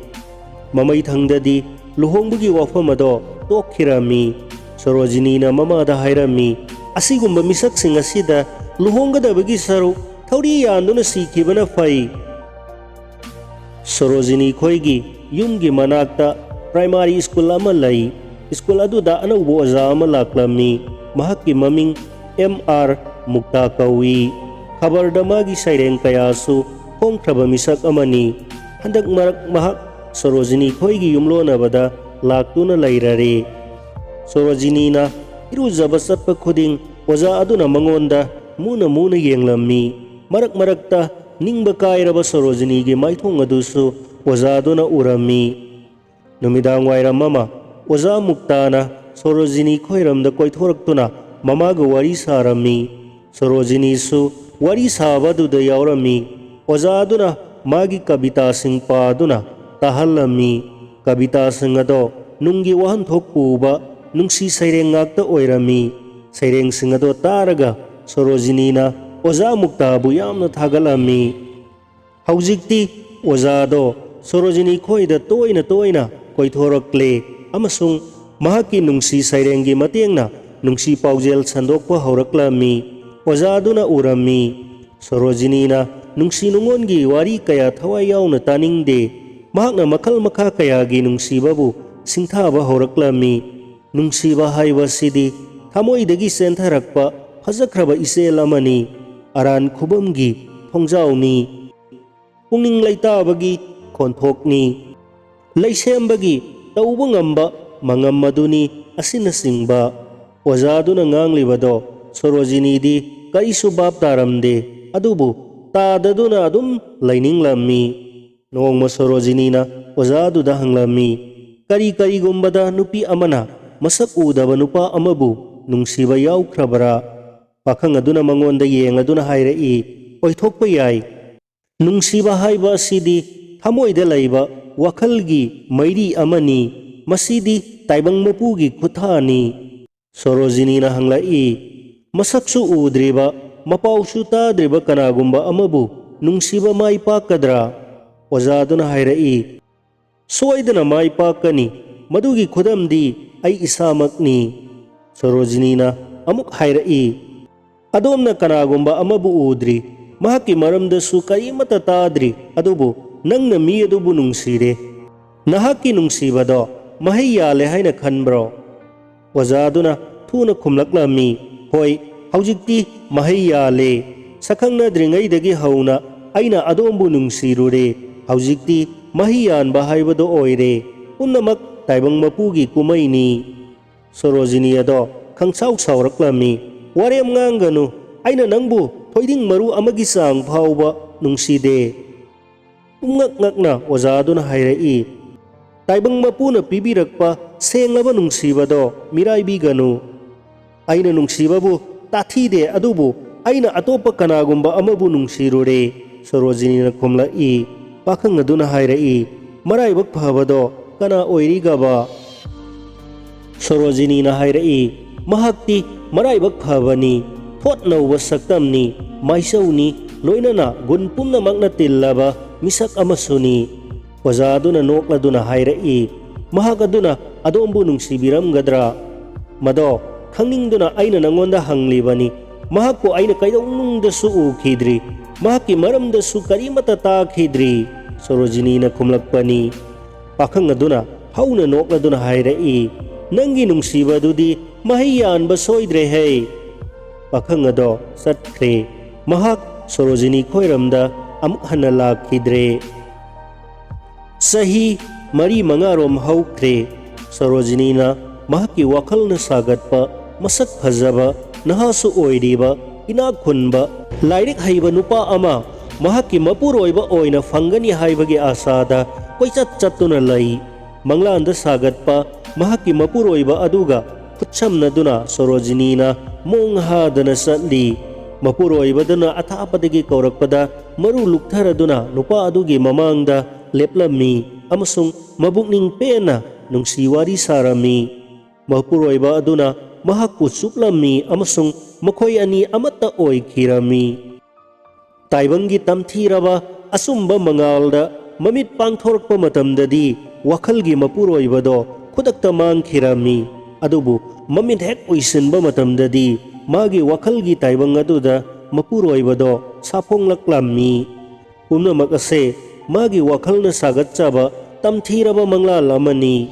ꯃꯃꯩꯊꯪꯗꯗꯤ ꯂꯨꯍꯣꯡꯕꯒꯤ ꯋꯥꯐꯝ ꯑꯗꯣ ꯇꯣꯛꯈꯤꯔꯝꯃꯤ꯫ ꯁꯣꯔꯣꯖꯤꯅꯤꯅ ꯃꯃꯥꯗ ꯍꯥꯏꯔꯝꯃꯤ, "ꯑꯁꯤꯒꯨꯝꯕ ꯃꯤꯁꯛꯁꯤꯡ ꯑꯁꯤꯗ ꯂꯨꯍꯣꯡꯒꯗꯕꯒꯤ ꯁꯔꯨꯛ ꯊꯧꯔꯤ ꯌꯥꯟꯗꯨꯅ ꯁꯤꯈꯤꯕꯅ ꯐꯩ"꯫ ꯁꯣꯔꯣꯖꯤꯅꯤ ꯈꯣꯏꯒꯤ ꯌꯨꯝꯒꯤ ꯃꯅꯥꯛꯇ ꯄ꯭ꯔꯥꯏꯃꯥꯔꯤ ꯁ꯭ꯀꯨꯜ ꯑꯃ ꯂꯩ꯫ ꯁ꯭ꯀꯨꯜ ꯑꯗꯨꯗ ꯑꯅꯧꯕ ꯑꯣꯖꯥ ꯑꯃ ꯂꯥꯛꯂꯝꯃꯤ꯫ ꯃꯍꯥꯛꯀꯤ ꯃꯃꯤꯡ ꯑꯦꯝ ꯑꯥꯔ ꯃꯨꯛꯇꯥ ꯀꯧꯏ꯫ ꯈꯕꯔꯗ ꯃꯥꯒꯤ ꯁꯩꯔꯦꯡ ꯀꯌꯥꯁꯨ ꯐꯣꯡꯈ꯭ꯔꯕ ꯃꯤꯁꯛ ꯑꯃꯅꯤ꯫ ꯍꯟꯗꯛ ꯃꯔꯛ ꯃꯍꯥꯛ ꯁꯣꯔꯣꯖꯤꯅꯤ ꯈꯣꯏꯒꯤ ꯌꯨꯝꯂꯣꯟꯅꯕꯗ ꯂꯥꯛꯇꯨꯅ ꯂꯩꯔꯔꯦ꯫ ꯁꯣꯔꯣꯖꯤꯅꯤꯅ ꯏꯔꯨꯖꯕ ꯆꯠꯄ ꯈꯨꯗꯤꯡ ꯑꯣꯖꯥ ꯑꯗꯨꯅ ꯃꯉꯣꯟꯗ ꯃꯨꯅ ꯃꯨꯅ ꯌꯦꯡꯂꯝꯃꯤ꯫ ꯃꯔꯛ ꯃꯔꯛꯇ ꯅꯤꯡꯕ ꯀꯥꯏꯔꯕ ꯁꯣꯔꯣꯖꯤꯅꯤꯒꯤ ꯃꯥꯏꯊꯣꯡ ꯑꯗꯨꯁꯨ ꯑꯣꯖꯥꯗꯨꯅ ꯎꯔꯝꯃꯤ꯫ ꯅꯨꯃꯤꯗꯥꯡ ꯋꯥꯏꯔꯝ ꯑꯃ ꯑꯣꯖꯥ ꯃꯨꯛꯇꯥꯅ ꯁꯣꯔꯣꯖꯤꯅꯤ ꯈꯣꯏꯔꯝꯗ ꯀꯣꯏꯊꯣꯔꯛꯇꯨꯅ ꯃꯃꯥꯒ ꯋꯥꯔꯤ ꯁꯥꯔꯝꯃꯤ꯫ ꯁꯣꯔꯣꯖꯤꯅꯤꯁꯨ ꯋꯥꯔꯤ ꯁꯥꯕꯗꯨꯗ ꯌꯥꯎꯔꯝꯃꯤ꯫ ꯑꯣꯖꯥꯗꯨꯅ ꯃꯥꯒꯤ ꯀꯕꯤꯇꯥꯁꯤꯡ ꯄꯥꯗꯨꯅ ꯇꯥꯍꯜꯂꯝꯃꯤ꯫ ꯀꯕꯤꯇꯥꯁꯤꯡ ꯑꯗꯣ ꯅꯨꯡꯒꯤ ꯋꯥꯍꯟꯊꯣꯛ ꯄꯨꯕ ꯅꯨꯡꯁꯤ ꯁꯩꯔꯦꯡ ꯉꯥꯛꯇ ꯑꯣꯏꯔꯝꯃꯤ꯫ ꯁꯩꯔꯦꯡꯁꯤꯡ ꯑꯗꯣ ꯇꯥꯔꯒ ꯁꯣꯔꯣꯖꯤꯅꯤꯅ ꯑꯣꯖꯥ ꯃꯨꯛꯇꯥꯕꯨ ꯌꯥꯝꯅ ꯊꯥꯒꯠꯂꯝꯃꯤ꯫ ꯍꯧꯖꯤꯛꯇꯤ ꯑꯣꯖꯥꯗꯣ ꯁꯣꯔꯣꯖꯤꯅꯤ ꯈꯣꯏꯗ ꯇꯣꯏꯅ ꯇꯣꯏꯅ ꯀꯣꯏꯊꯣꯔꯛꯂꯦ ꯑꯃꯁꯨꯡ ꯃꯍꯥꯛꯀꯤ ꯅꯨꯡꯁꯤ ꯁꯩꯔꯦꯡꯒꯤ ꯃꯇꯦꯡꯅ ꯅꯨꯡꯁꯤ ꯄꯥꯎꯖꯦꯜ ꯁꯟꯗꯣꯛꯄ ꯍꯧꯔꯛꯂꯝꯃꯤ꯫ ꯑꯣꯖꯥꯗꯨꯅ ꯎꯔꯝꯃꯤ꯫ ꯁꯣꯔꯣꯖꯤꯅꯤꯅ ꯅꯨꯡꯁꯤ ꯅꯨꯡꯉꯣꯟꯒꯤ ꯋꯥꯔꯤ ꯀꯌꯥ ꯊꯋꯥꯏ ꯌꯥꯎꯅ ꯇꯥꯅꯤꯡꯗꯦ꯫ ꯃꯍꯥꯛꯅ ꯃꯈꯜ ꯃꯈꯥ ꯀꯌꯥꯒꯤ ꯅꯨꯡꯁꯤꯕꯕꯨ ꯁꯤꯡꯊꯥꯕ ꯍꯧꯔꯛꯂꯝꯃꯤ꯫ ꯅꯨꯡꯁꯤꯕ ꯍꯥꯏꯕꯁꯤꯗꯤ ꯊꯃꯣꯏꯗꯒꯤ ꯆꯦꯟꯊꯔꯛꯄ ꯐꯖꯈ꯭ꯔꯕ ꯏꯆꯦꯜ ꯑꯃꯅꯤ, ꯑꯔꯥꯟ ꯈꯨꯕꯝꯒꯤ ꯊꯣꯡꯖꯥꯎꯅꯤ, ꯄꯨꯛꯅꯤꯡ ꯂꯩꯇꯥꯕꯒꯤ ꯈꯣꯟꯊꯣꯛꯅꯤ, ꯂꯩꯁꯦꯝꯕꯒꯤ ꯇꯧꯕ ꯉꯝꯕ ꯃꯉꯝ ꯑꯗꯨꯅꯤ, ꯑꯁꯤꯅꯆꯤꯡꯕ꯫ ꯑꯣꯖꯥꯗꯨꯅ ꯉꯥꯡꯂꯤꯕꯗꯣ ꯁꯣꯔꯣꯖꯤꯅꯤꯗꯤ ꯀꯔꯤꯁꯨ ꯚꯥꯞ ꯇꯥꯔꯝꯗꯦ, ꯑꯗꯨꯕꯨ ꯇꯥꯗꯗꯨꯅ ꯑꯗꯨꯝ ꯂꯩꯅꯤꯡꯂꯝꯃꯤ꯫ ꯅꯣꯡꯃ ꯁꯣꯔꯣꯖꯤꯅꯤꯅ ꯑꯣꯖꯥꯗꯨꯗ ꯍꯪꯂꯝꯃꯤ, "ꯀꯔꯤ ꯀꯔꯤꯒꯨꯝꯕꯗ ꯅꯨꯄꯤ ꯑꯃꯅ ꯃꯁꯛ ꯎꯗꯕ ꯅꯨꯄꯥ ꯑꯃꯕꯨ ꯅꯨꯡꯁꯤꯕ ꯌꯥꯎꯈ꯭ꯔꯕꯔꯥ?" ꯄꯥꯈꯪ ꯑꯗꯨꯅ ꯃꯉꯣꯟꯗ ꯌꯦꯡꯂꯗꯨꯅ ꯍꯥꯏꯔꯛꯏ, "ꯑꯣꯏꯊꯣꯛꯄ ꯌꯥꯏ꯫ ꯅꯨꯡꯁꯤꯕ ꯍꯥꯏꯕ ꯑꯁꯤꯗꯤ ꯊꯃꯣꯏꯗ ꯂꯩꯕ ꯋꯥꯈꯜꯒꯤ ꯃꯩꯔꯤ ꯑꯃꯅꯤ꯫ ꯃꯁꯤꯗꯤ ꯇꯥꯏꯕꯪ ꯃꯄꯨꯒꯤ ꯈꯨꯠꯊꯥꯅꯤ"꯫ ꯁꯣꯔꯣꯖꯤꯅꯤꯅ ꯍꯪꯂꯛꯏ, "ꯃꯁꯛꯁꯨ ꯎꯗ꯭ꯔꯤꯕ, ꯃꯄꯥꯎꯁꯨ ꯇꯥꯗ꯭ꯔꯤꯕ ꯀꯅꯥꯒꯨꯝꯕ ꯑꯃꯕꯨ ꯅꯨꯡꯁꯤꯕ ꯃꯥꯏ ꯄꯥꯛꯀꯗ꯭ꯔꯥ?" ꯑꯣꯖꯥꯗꯨꯅ ꯍꯥꯏꯔꯛꯏ, "ꯁꯣꯏꯗꯅ ꯃꯥꯏ ꯄꯥꯛꯀꯅꯤ꯫ ꯃꯗꯨꯒꯤ ꯈꯨꯗꯝꯗꯤ ꯑꯩ ꯏꯁꯥꯃꯛꯅꯤ"꯫ ꯁꯣꯔꯣꯖꯤꯅꯤꯅ ꯑꯃꯨꯛ ꯍꯥꯏꯔꯛꯏ, "ꯑꯗꯣꯝꯅ ꯀꯅꯥꯒꯨꯝꯕ ꯑꯃꯕꯨ ꯎꯗ꯭ꯔꯤ, ꯃꯍꯥꯛꯀꯤ ꯃꯔꯝꯗꯁꯨ ꯀꯔꯤꯃꯠꯇ ꯇꯥꯗ꯭ꯔꯤ, ꯑꯗꯨꯕꯨ ꯅꯪꯅ ꯃꯤ ꯑꯗꯨꯕꯨ ꯅꯨꯡꯁꯤꯔꯦ꯫ ꯅꯍꯥꯛꯀꯤ ꯅꯨꯡꯁꯤꯕꯗꯣ ꯃꯍꯩ ꯌꯥꯜꯂꯦ ꯍꯥꯏꯅ ꯈꯟꯕ꯭ꯔꯣ?" ꯑꯣꯖꯥꯗꯨꯅ ꯊꯨꯅ ꯈꯨꯝꯂꯛꯂꯝꯃꯤ, "ꯍꯣꯏ, ꯍꯧꯖꯤꯛꯇꯤ ꯃꯍꯩ ꯌꯥꯜꯂꯦ꯫ ꯁꯛꯈꯪꯅꯗ꯭ꯔꯤꯉꯩꯗꯒꯤ ꯍꯧꯅ ꯑꯩꯅ ꯑꯗꯣꯝꯕꯨ ꯅꯨꯡꯁꯤꯔꯨꯔꯦ꯫ ꯍꯧꯖꯤꯛꯇꯤ ꯃꯍꯩ ꯌꯥꯟꯕ ꯍꯥꯏꯕꯗꯨ ꯑꯣꯏꯔꯦ꯫ ꯄꯨꯝꯅꯃꯛ ꯇꯥꯏꯕꯪ ꯃꯄꯨꯒꯤ ꯀꯨꯝꯍꯩꯅꯤ"꯫ ꯁꯣꯔꯣꯖꯤꯅꯤ ꯑꯗꯣ ꯈꯪꯁꯥꯎ ꯁꯥꯎꯔꯛꯂꯝꯃꯤ꯫ "ꯋꯥꯔꯦꯝ ꯉꯥꯡꯒꯅꯨ꯫ ꯑꯩꯅ ꯅꯪꯕꯨ ꯊꯣꯏꯗꯤꯡ ꯃꯔꯨ ꯑꯃꯒꯤ ꯆꯥꯡ ꯐꯥꯎꯕ ꯅꯨꯡꯁꯤꯗꯦ"꯫ ꯄꯨꯝꯉꯛ ꯉꯛꯅ ꯑꯣꯖꯥꯗꯨꯅ ꯍꯥꯏꯔꯛꯏ, "ꯇꯥꯏꯕꯪ ꯃꯄꯨꯅ ꯄꯤꯕꯤꯔꯛꯄ ꯁꯦꯡꯂꯕ ꯅꯨꯡꯁꯤꯕꯗꯣ ꯃꯤꯔꯥꯏꯕꯤꯒꯅꯨ"꯫ "ꯑꯩꯅ ꯅꯨꯡꯁꯤꯕꯕꯨ ꯇꯥꯊꯤꯗꯦ, ꯑꯗꯨꯕꯨ ꯑꯩꯅ ꯑꯇꯣꯞꯄ ꯀꯅꯥꯒꯨꯝꯕ ꯑꯃꯕꯨ ꯅꯨꯡꯁꯤꯔꯨꯔꯦ"꯫ ꯁꯣꯔꯣꯖꯤꯅꯤꯅ ꯈꯨꯝꯂꯛꯏ꯫ ꯄꯥꯈꯪ ꯑꯗꯨꯅ ꯍꯥꯏꯔꯛꯏ, "ꯃꯔꯥꯏꯕꯛ ꯐꯕꯗꯣ ꯀꯅꯥ ꯑꯣꯏꯔꯤꯒꯕ?" ꯁꯣꯔꯣꯖꯤꯅꯤꯅ ꯍꯥꯏꯔꯛꯏ, "ꯃꯍꯥꯛꯇꯤ ꯃꯔꯥꯏꯕꯛ ꯐꯕꯅꯤ, ꯊꯣꯠ ꯅꯧꯕ ꯁꯛꯇꯝꯅꯤ, ꯃꯥꯏꯆꯧꯅꯤ, ꯂꯣꯏꯅꯅ ꯒꯨꯟ ꯄꯨꯝꯅꯃꯛꯅ ꯇꯤꯜꯂꯕ ꯃꯤꯁꯛ ꯑꯃꯁꯨꯅꯤ"꯫ ꯑꯣꯖꯥ ꯑꯗꯨꯅ ꯅꯣꯛꯂꯗꯨꯅ ꯍꯥꯏꯔꯛꯏ, "ꯃꯍꯥꯛ ꯑꯗꯨꯅ ꯑꯗꯣꯝꯕꯨ ꯅꯨꯡꯁꯤꯕꯤꯔꯝꯒꯗ꯭ꯔꯥ?" "ꯃꯗꯣ ꯈꯪꯅꯤꯡꯗꯨꯅ ꯑꯩꯅ ꯅꯉꯣꯟꯗ ꯍꯪꯂꯤꯕꯅꯤ꯫ ꯃꯍꯥꯛꯄꯨ ꯑꯩꯅ ꯀꯩꯗꯧꯅꯨꯡꯗꯁꯨ ꯎꯈꯤꯗ꯭ꯔꯤ, ꯃꯍꯥꯛꯀꯤ ꯃꯔꯝꯗꯁꯨ ꯀꯔꯤꯃꯠꯇ ꯇꯥꯈꯤꯗ꯭ꯔꯤ"꯫ ꯁꯣꯔꯣꯖꯤꯅꯤꯅ ꯈꯨꯝꯂꯛꯄꯅꯤ꯫ ꯄꯥꯈꯪ ꯑꯗꯨꯅ ꯍꯧꯅ ꯅꯣꯛꯂꯗꯨꯅ ꯍꯥꯏꯔꯛꯏ, "ꯅꯪꯒꯤ ꯅꯨꯡꯁꯤꯕ ꯑꯗꯨꯗꯤ ꯃꯍꯩ ꯌꯥꯟꯕ ꯁꯣꯏꯗ꯭ꯔꯦ ꯍꯩ!" ꯄꯥꯈꯪ ꯑꯗꯣ ꯆꯠꯈ꯭ꯔꯦ꯫ ꯃꯍꯥꯛ ꯁꯣꯔꯣꯖꯤꯅꯤ ꯈꯣꯏꯔꯝꯗ ꯑꯃꯨꯛ ꯍꯟꯅ ꯂꯥꯛꯈꯤꯗ꯭ꯔꯦ꯫ ꯆꯍꯤ ꯃꯔꯤ ꯃꯉꯥꯔꯣꯝ ꯍꯧꯈ꯭ꯔꯦ꯫ ꯁꯣꯔꯣꯖꯤꯅꯤꯅ ꯃꯍꯥꯛꯀꯤ ꯋꯥꯈꯜꯅ ꯁꯥꯒꯠꯄ, ꯃꯁꯛ ꯐꯖꯕ, ꯅꯍꯥꯁꯨ ꯑꯣꯏꯔꯤꯕ, ꯏꯅꯥꯛ ꯈꯨꯟꯕ, ꯂꯥꯏꯔꯤꯛ ꯍꯩꯕ ꯅꯨꯄꯥ ꯑꯃ ꯃꯍꯥꯛꯀꯤ ꯃꯄꯨꯔꯣꯏꯕ ꯑꯣꯏꯅ ꯐꯪꯒꯅꯤ ꯍꯥꯏꯕꯒꯤ ꯑꯥꯁꯥꯗ ꯀꯣꯏꯆꯠ ꯆꯠꯇꯨꯅ ꯂꯩ꯫ ꯃꯪꯂꯥꯟꯗ ꯁꯥꯒꯠꯄ ꯃꯍꯥꯛꯀꯤ ꯃꯄꯨꯔꯣꯏꯕ ꯑꯗꯨꯒ ꯈꯨꯠꯁꯝꯅꯗꯨꯅ ꯁꯣꯔꯣꯖꯤꯅꯤꯅ ꯃꯣꯡ ꯍꯥꯗꯅ ꯆꯠꯂꯤ꯫ ꯃꯄꯨꯔꯣꯏꯕꯗꯨꯅ ꯑꯊꯥꯞꯄꯗꯒꯤ ꯀꯧꯔꯛꯄꯗ ꯃꯔꯨ ꯂꯨꯛꯊꯔꯗꯨꯅ ꯅꯨꯄꯥ ꯑꯗꯨꯒꯤ ꯃꯃꯥꯡꯗ ꯂꯦꯞꯂꯝꯃꯤ ꯑꯃꯁꯨꯡ ꯃꯕꯨꯛꯅꯤꯡ ꯄꯦꯟꯅ ꯅꯨꯡꯁꯤ ꯋꯥꯔꯤ ꯁꯥꯔꯝꯃꯤ꯫ ꯃꯄꯨꯔꯣꯏꯕ ꯑꯗꯨꯅ ꯃꯍꯥꯛꯄꯨ ꯆꯨꯞꯂꯝꯃꯤ ꯑꯃꯁꯨꯡ ꯃꯈꯣꯏ ꯑꯅꯤ ꯑꯃꯠꯇ ꯑꯣꯏꯈꯤꯔꯝꯃꯤ꯫ ꯇꯥꯏꯕꯪꯒꯤ ꯇꯝꯊꯤꯔꯕ ꯑꯆꯨꯝꯕ ꯃꯉꯥꯜꯗ ꯃꯃꯤꯠ ꯄꯥꯡꯊꯣꯔꯛꯄ ꯃꯇꯝꯗꯗꯤ ꯋꯥꯈꯜꯒꯤ ꯃꯄꯨꯔꯣꯏꯕꯗꯣ ꯈꯨꯗꯛꯇ ꯃꯥꯡꯈꯤꯔꯝꯃꯤ꯫ ꯑꯗꯨꯕꯨ ꯃꯃꯤꯠ ꯍꯦꯛ ꯎꯏꯁꯤꯟꯕ ꯃꯇꯝꯗꯗꯤ ꯃꯥꯒꯤ ꯋꯥꯈꯜꯒꯤ ꯇꯥꯏꯕꯪ ꯑꯗꯨꯗ ꯃꯄꯨꯔꯣꯏꯕꯗꯣ ꯁꯥꯐꯣꯡꯂꯛꯂꯝꯃꯤ꯫ ꯄꯨꯝꯅꯃꯛ ꯑꯁꯦ ꯃꯥꯒꯤ ꯋꯥꯈꯜꯅ ꯁꯥꯒꯠꯆꯕ ꯇꯝꯊꯤꯔꯕ ꯃꯪꯂꯥꯜ ꯑꯃꯅꯤ꯫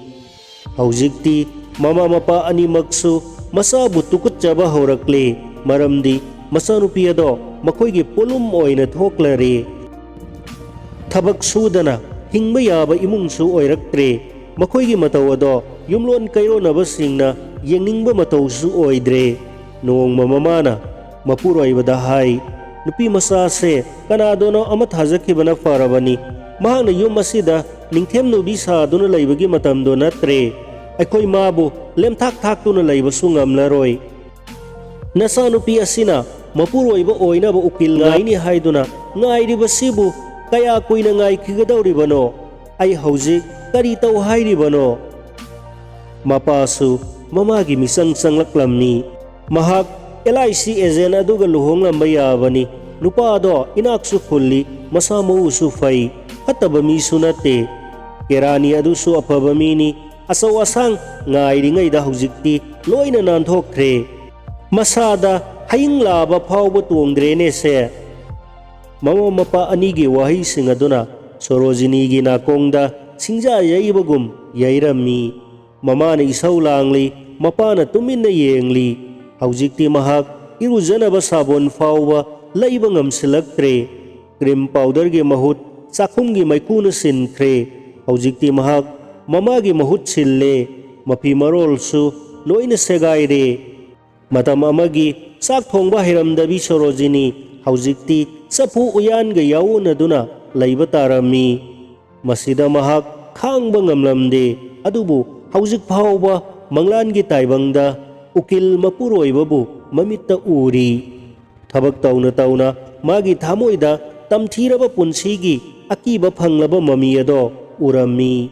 ꯍꯧꯖꯤꯛꯇꯤ ꯃꯃꯥ ꯃꯄꯥ ꯑꯅꯤꯃꯛꯁꯨ ꯃꯆꯥꯕꯨ ꯇꯨꯀꯠꯆꯕ ꯍꯧꯔꯛꯂꯦ, ꯃꯔꯝꯗꯤ ꯃꯆꯥꯅꯨꯄꯤ ꯑꯗꯣ ꯃꯈꯣꯏꯒꯤ ꯄꯣꯠꯂꯨꯝ ꯑꯣꯏꯅ ꯊꯣꯛꯂꯔꯦ꯫ ꯊꯕꯛ ꯁꯨꯗꯅ ꯍꯤꯡꯕ ꯌꯥꯕ ꯏꯃꯨꯡꯁꯨ ꯑꯣꯏꯔꯛꯇ꯭ꯔꯦ꯫ ꯃꯈꯣꯏꯒꯤ ꯃꯇꯧ ꯑꯗꯣ ꯌꯨꯝꯂꯣꯟ ꯀꯩꯔꯣꯟꯅꯕꯁꯤꯡꯅ ꯌꯦꯡꯅꯤꯡꯕ ꯃꯇꯧꯁꯨ ꯑꯣꯏꯗ꯭ꯔꯦ꯫ ꯅꯣꯡꯃ ꯃꯃꯥꯅ ꯃꯄꯨꯔꯣꯏꯕꯗ ꯍꯥꯏ, "ꯅꯨꯄꯤ ꯃꯆꯥꯁꯦ ꯀꯅꯥꯗꯅꯣ ꯑꯃ ꯊꯥꯖꯈꯤꯕꯅ ꯐꯔꯕꯅꯤ꯫ ꯃꯍꯥꯛꯅ ꯌꯨꯝ ꯑꯁꯤꯗ ꯅꯤꯡꯊꯦꯝ ꯅꯨꯕꯤ ꯁꯥꯗꯨꯅ ꯂꯩꯕꯒꯤ ꯃꯇꯝꯗꯣ ꯅꯠꯇ꯭ꯔꯦ꯫ ꯑꯩꯈꯣꯏ ꯃꯥꯕꯨ ꯂꯦꯝꯊꯥꯛ ꯊꯥꯛꯇꯨꯅ ꯂꯩꯕꯁꯨ ꯉꯝꯂꯔꯣꯏ꯫ ꯅꯆꯥꯅꯨꯄꯤ ꯑꯁꯤꯅ ꯃꯄꯨꯔꯣꯏꯕ ꯑꯣꯏꯅꯕ ꯎꯀꯤꯜ ꯉꯥꯏꯅꯤ ꯍꯥꯏꯗꯨꯅ ꯉꯥꯏꯔꯤꯕꯁꯤꯕꯨ ꯀꯌꯥ ꯀꯨꯏꯅ ꯉꯥꯏꯈꯤꯒꯗꯧꯔꯤꯕꯅꯣ? ꯑꯩ ꯍꯧꯖꯤꯛ ꯀꯔꯤ ꯇꯧ ꯍꯥꯏꯔꯤꯕꯅꯣ?" ꯃꯄꯥꯁꯨ ꯃꯃꯥꯒꯤ ꯃꯤꯆꯪ ꯆꯪꯂꯛꯂꯝꯃꯤ꯫ ꯃꯍꯥꯛ ꯑꯦꯜ ꯑꯥꯏ ꯁꯤ ꯑꯦꯖꯦꯟ ꯑꯗꯨꯒ ꯂꯨꯍꯣꯡꯂꯝꯕ ꯌꯥꯕꯅꯤ꯫ ꯅꯨꯄꯥ ꯑꯗꯣ ꯏꯅꯥꯛꯁꯨ ꯈꯨꯜꯂꯤ, ꯃꯁꯥ ꯃꯎꯁꯨ ꯐꯩ, ꯐꯠꯇꯕ ꯃꯤꯁꯨ ꯅꯠꯇꯦ꯫ ꯀꯦꯔꯥꯅꯤ ꯑꯗꯨꯁꯨ ꯑꯐꯕ ꯃꯤꯅꯤ꯫ ꯑꯆꯧ ꯑꯁꯥꯡ ꯉꯥꯏꯔꯤꯉꯩꯗ ꯍꯧꯖꯤꯛꯇꯤ ꯂꯣꯏꯅ ꯅꯥꯟꯊꯣꯛꯈ꯭ꯔꯦ꯫ ꯃꯁꯥꯗ ꯍꯌꯤꯡ ꯂꯥꯕ ꯐꯥꯎꯕ ꯇꯣꯡꯗ꯭ꯔꯦꯅꯦ ꯁꯦ꯫ ꯃꯃꯥ ꯃꯄꯥ ꯑꯅꯤꯒꯤ ꯋꯥꯍꯩꯁꯤꯡ ꯑꯗꯨꯅ ꯁꯣꯔꯣꯖꯤꯅꯤꯒꯤ ꯅꯥꯀꯣꯡꯗ ꯁꯤꯡꯖꯥ ꯌꯩꯕꯒꯨꯝ ꯌꯩꯔꯝꯃꯤ꯫ ꯃꯃꯥꯅ ꯏꯁꯧ ꯂꯥꯡꯂꯤ, ꯃꯄꯥꯅ ꯇꯨꯃꯤꯟꯅ ꯌꯦꯡꯂꯤ꯫ ꯍꯧꯖꯤꯛꯇꯤ ꯃꯍꯥꯛ ꯏꯔꯨꯖꯅꯕ ꯁꯥꯕꯣꯟ ꯐꯥꯎꯕ ꯂꯩꯕ ꯉꯝꯁꯤꯜꯂꯛꯇ꯭ꯔꯦ꯫ ꯀ꯭ꯔꯤꯝ ꯄꯥꯎꯗꯔꯒꯤ ꯃꯍꯨꯠ ꯆꯥꯛꯈꯨꯝꯒꯤ ꯃꯩꯈꯨꯅ ꯁꯤꯟꯈ꯭ꯔꯦ꯫ ꯍꯧꯖꯤꯛꯇꯤ ꯃꯍꯥꯛ ꯃꯃꯥꯒꯤ ꯃꯍꯨꯠ ꯁꯤꯜꯂꯦ꯫ ꯃꯐꯤ ꯃꯔꯣꯜꯁꯨ ꯂꯣꯏꯅ ꯁꯦꯒꯥꯏꯔꯦ꯫ ꯃꯇꯝ ꯑꯃꯒꯤ ꯆꯥꯛ ꯊꯣꯡꯕ ꯍꯩꯔꯝꯗꯕꯤ ꯁꯣꯔꯣꯖꯤꯅꯤ ꯍꯧꯖꯤꯛꯇꯤ ꯆꯐꯨ ꯎꯌꯥꯟꯒ ꯌꯥꯑꯣꯅꯗꯨꯅ ꯂꯩꯕ ꯇꯥꯔꯝꯃꯤ꯫ ꯃꯁꯤꯗ ꯃꯍꯥꯛ ꯈꯥꯡꯕ ꯉꯝꯂꯝꯗꯦ꯫ ꯑꯗꯨꯕꯨ ꯍꯧꯖꯤꯛ ꯐꯥꯎꯕ ꯃꯪꯂꯥꯟꯒꯤ ꯇꯥꯏꯕꯪꯗ ꯎꯀꯤꯜ ꯃꯄꯨꯔꯣꯏꯕꯕꯨ ꯃꯃꯤꯠꯇ ꯎꯔꯤ꯫ ꯊꯕꯛ ꯇꯧꯅ ꯇꯧꯅ ꯃꯥꯒꯤ ꯊꯃꯣꯏꯗ ꯇꯝꯊꯤꯔꯕ ꯄꯨꯟꯁꯤꯒꯤ ꯑꯀꯤꯕ ꯐꯪꯂꯕ ꯃꯃꯤ ꯑꯗꯣ ꯎꯔꯝꯃꯤ꯫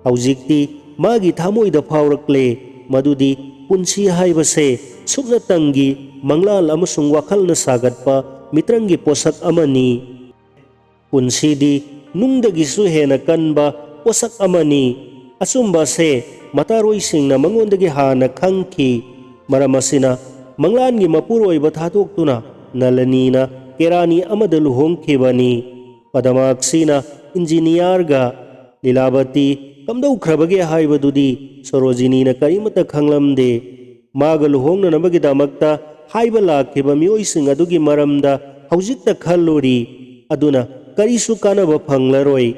ꯍꯧꯖꯤꯛꯇꯤ ꯃꯥꯒꯤ ꯊꯃꯣꯏꯗ ꯐꯥꯎꯔꯛꯂꯦ ꯃꯗꯨꯗꯤ ꯄꯨꯟꯁꯤ ꯍꯥꯏꯕꯁꯦ ꯁꯨꯞꯅꯇꯪꯒꯤ ꯃꯪꯂꯥꯟ ꯑꯃꯁꯨꯡ ꯋꯥꯈꯜꯅ ꯁꯥꯒꯠꯄ ꯃꯤꯇ꯭ꯔꯪꯒꯤ ꯄꯣꯠꯁꯛ ꯑꯃꯅꯤ꯫ ꯄꯨꯟꯁꯤꯗꯤ ꯅꯨꯡꯗꯒꯤꯁꯨ ꯍꯦꯟꯅ ꯀꯟꯕ ꯄꯣꯠꯁꯛ ꯑꯃꯅꯤ꯫ ꯑꯆꯨꯝꯕ ꯑꯁꯦ ꯃꯇꯥꯔꯣꯏꯁꯤꯡꯅ ꯃꯉꯣꯟꯗꯒꯤ ꯍꯥꯟꯅ ꯈꯪꯈꯤ꯫ ꯃꯔꯝ ꯑꯁꯤꯅ ꯃꯪꯂꯥꯟꯒꯤ ꯃꯄꯨꯔꯣꯏꯕ ꯊꯥꯗꯣꯛꯇꯨꯅ ꯅꯂꯅꯤꯅ ꯀꯦꯔꯥꯅꯤ ꯑꯃꯗ ꯂꯨꯍꯣꯡꯈꯤꯕꯅꯤ꯫ ꯄꯗꯃꯥꯛꯁꯤꯅ ꯏꯟꯖꯤꯅꯤꯌꯥꯔꯒ ꯂꯤꯂꯥꯕꯇꯤ ꯀꯝꯗꯧꯈ꯭ꯔꯕꯒꯦ ꯍꯥꯏꯕꯗꯨꯗꯤ ꯁꯣꯔꯣꯖꯤꯅꯤꯅ ꯀꯔꯤꯃꯠꯇ ꯈꯪꯂꯝꯗꯦ꯫ ꯃꯥꯒ ꯂꯨꯍꯣꯡꯅꯅꯕꯒꯤꯗꯃꯛꯇ ꯍꯥꯏꯕ ꯂꯥꯛꯈꯤꯕ ꯃꯤꯑꯣꯏꯁꯤꯡ ꯑꯗꯨꯒꯤ ꯃꯔꯝꯗ ꯍꯧꯖꯤꯛꯇ ꯈꯜꯂꯨꯔꯤ꯫ ꯑꯗꯨꯅ ꯀꯔꯤꯁꯨ ꯀꯥꯟꯅꯕ ꯐꯪꯂꯔꯣꯏ꯫